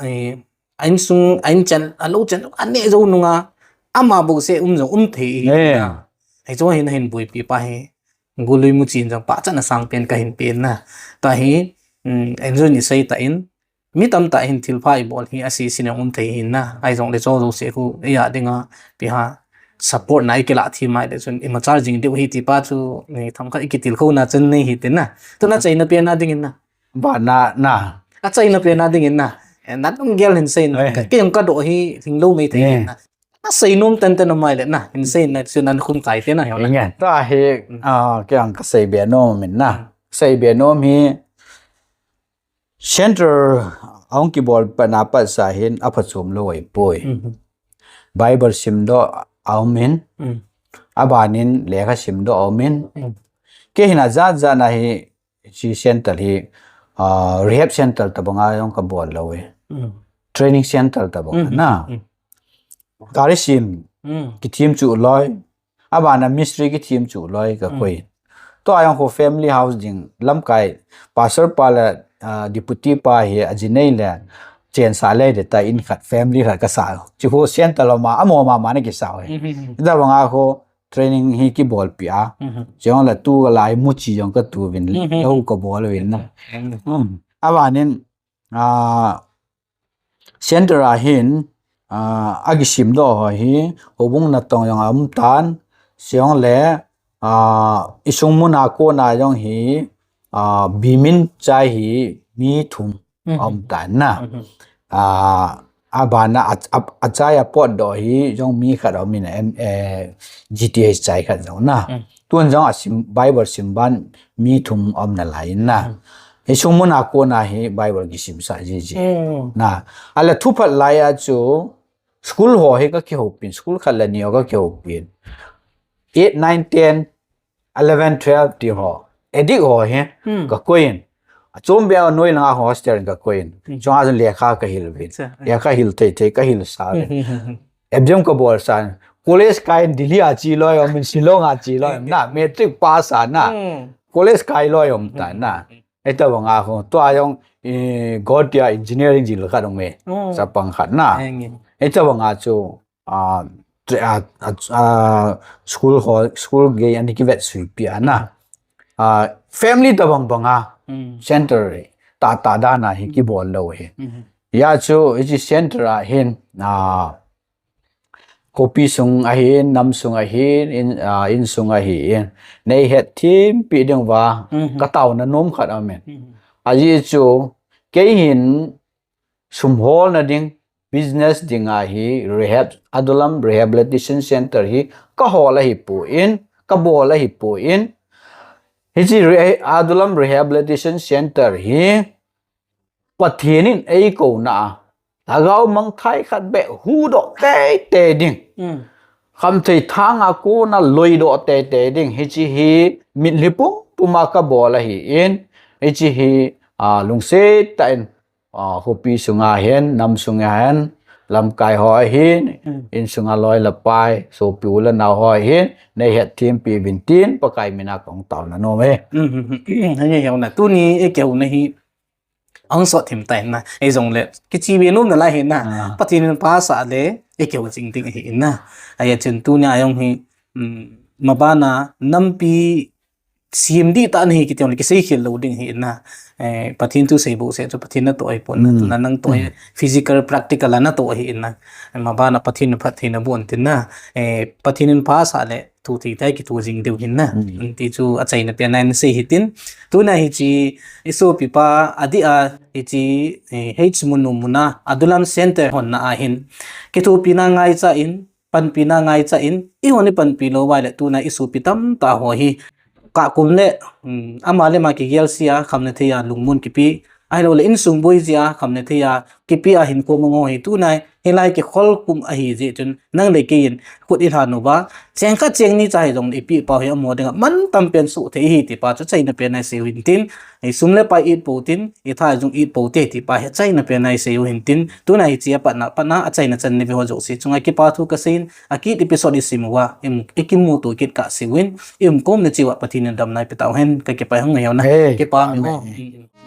a insung, a inchen, alou chen, aneh jou nunga, ama bouseh um jong um thei hi in na. Hichu hin, hin boipi pa hi, golui muchin jong pachatna sangpen kahin pen na. Tua hi, um, Andrew in isei tan, mi tamtah hin thilpha ibol hi asese jong um thei hi in na. Ahijongle cho jouse khu, iya dinga, ipi ham, support na ikilah thei mai le chun, imachal jing diu hi ti pa chu, themkhat ikitilkhouna chan nei hitin na. Tuna achaina pen a dingin na. Bana, na. Achaina pen a dingin na. Nalunggel hin seiyin, kei jong kadoh hi, lhinglou maithei in na. Nasei nom tenten um mai le na, hin seiyin na, chun nakhum kai te na, heo na. Tua hi, kei jong kasei be nom in na. Sei be nom hi, center ahung kibol patna pat sa hin aphachom lou ahipoi. Bible simdoh aumin, abanin lekha simdoh aumin. Kei hin ajat jat na hi, hiche center hi, rehab center tobanga jong kabol lou e. Training center tobang na. Gari sim, kithemchuh loi. Abana mistri kithemchuh loi kakoi. Tua jong khu family house ding lamkai pastor pa le, deputy pa hi ajinei le chensah le de ta in khat family khat kasah. Chu khu center lama, amo mama na kisah e. Tobanga khu training hi kibolpi a. Chule tu kalai muchi jong katu uvin, lou kabol uvin na. Abanin, center a hin, akisimdoh ho hi, houbung natong jong aum tan, chule, isung muna kona jong hi, bimin chai hi, mi thum aum tan na. Abana achai apotdoh hi jong mi khat aumin, G T H chai khat jong na. Tun jong asim, Bible sim ban mi thum aum nalai in na. Isung muna kona hi Bible kisimsah jiji. Na, ale thuphat lai a chu school ho hi kakihoupin, school khat le ni ho kakihoupin. Eight, nine, ten, eleven, twelve ti ho, addict ho hi kakoi in. Achom beh a noi langa hostel in kakoi in. Chunga chun lekha kahil uvin. Lekha hil thei thei kahilsa uvin. Exam kabolsa in. College kai in Delhi a che loi aumin, Shillong a che loi aumin na. Matric pass a na. College kai loi aum tan na. Hitobanga khu. Tua jong, Guwahati a engineering jil khat aume. Chapang khat na. Hitobanga chu, school ho, school gei ana kivetsuipi a na. Family tobang banga center tahtah dan a hi kibol lou hi. Hijeh chun, hiche center a hin, khopi sung ahin, nam sung ahin, in, insung ahin, neihetthem pi diuva, kataona nom khat aumin. Ajeh chu, kei hin sum holna ding, business dinga hi, rehab, Adulam Rehabilitation Center hi, kahol ahipon, kabol ahipon, hiche Adulam Rehabilitation Center hi, Pathen in eikouna a, lhagao mangthai khat beh huhdoh teitei ding. Khamthei thanga kona loidoh teitei ding. Hiche hi mitlhi pumpuma kabol ahin. Hiche hi, lungset tah in, khopi sunga hin, nam sunga hin, lamkai ho ahin, insunga loi le pai, sopi u le nao ho ahin, neihetthem pi uvin tin, Pakai mina kahung taona nom e. Henge, henge, tuni ikihouna hi, ahung sot thim tan na, hijongle, kiche be nom nalai hin na, Pathen in phasah le, ikihou jing ding ahin na. Hijeh chun tunia jong hi, mabana nampi sem dihtah nahi kiti jongle, kiseikhel lou ding ahin na. Pathen thu sei bouseh chu Pathen natoh ahipon na, tuna nang toh hi physical, practical a natoh ahin na. Mabana Pathen in phattheina boh in tin na. Pathen in phasah le, thu thei thei kitho jing diu ahin na. Ti chu achaina pen a nasei hitin. Tuna hiche, isopipa, adeh a, hiche, H Munnu muna, Adulam Center honna ahin. Kithopina ngaichan, panpina ngaichan, ihon ipanpi lou uva ahile tuna isopi tamtah ho hi. kah kum le, um, ama le ama kigel sia khamna thei a lungmon kipe, ahilou le insung boi jia khamna thei a kipe a hinkho mong ho hi tunai hilai kikhol kum ahi jeh chun nang le kei in khut i lhan uva, cheng khat cheng ni cha hi jong le i peh pau hi amaho dinga mantam pen soh thei ahi ti pa chu achaina pen a i sei u hin tin, i sum le pai it pou tin, i tha jong it pou te ti pa hi achaina pen a i sei u hin tin, tunai hiche a patna, patna achaina chan nei ve ho jouse chunga kipa thu ka sei in, akit episode i sim uva, i mu, i kimuto kit kah seh uvin, i umkhom na cheh uva Pathen in damna eipe tau hen, ka kipah hung e heo na. Hey, kipa mi amen. Ho.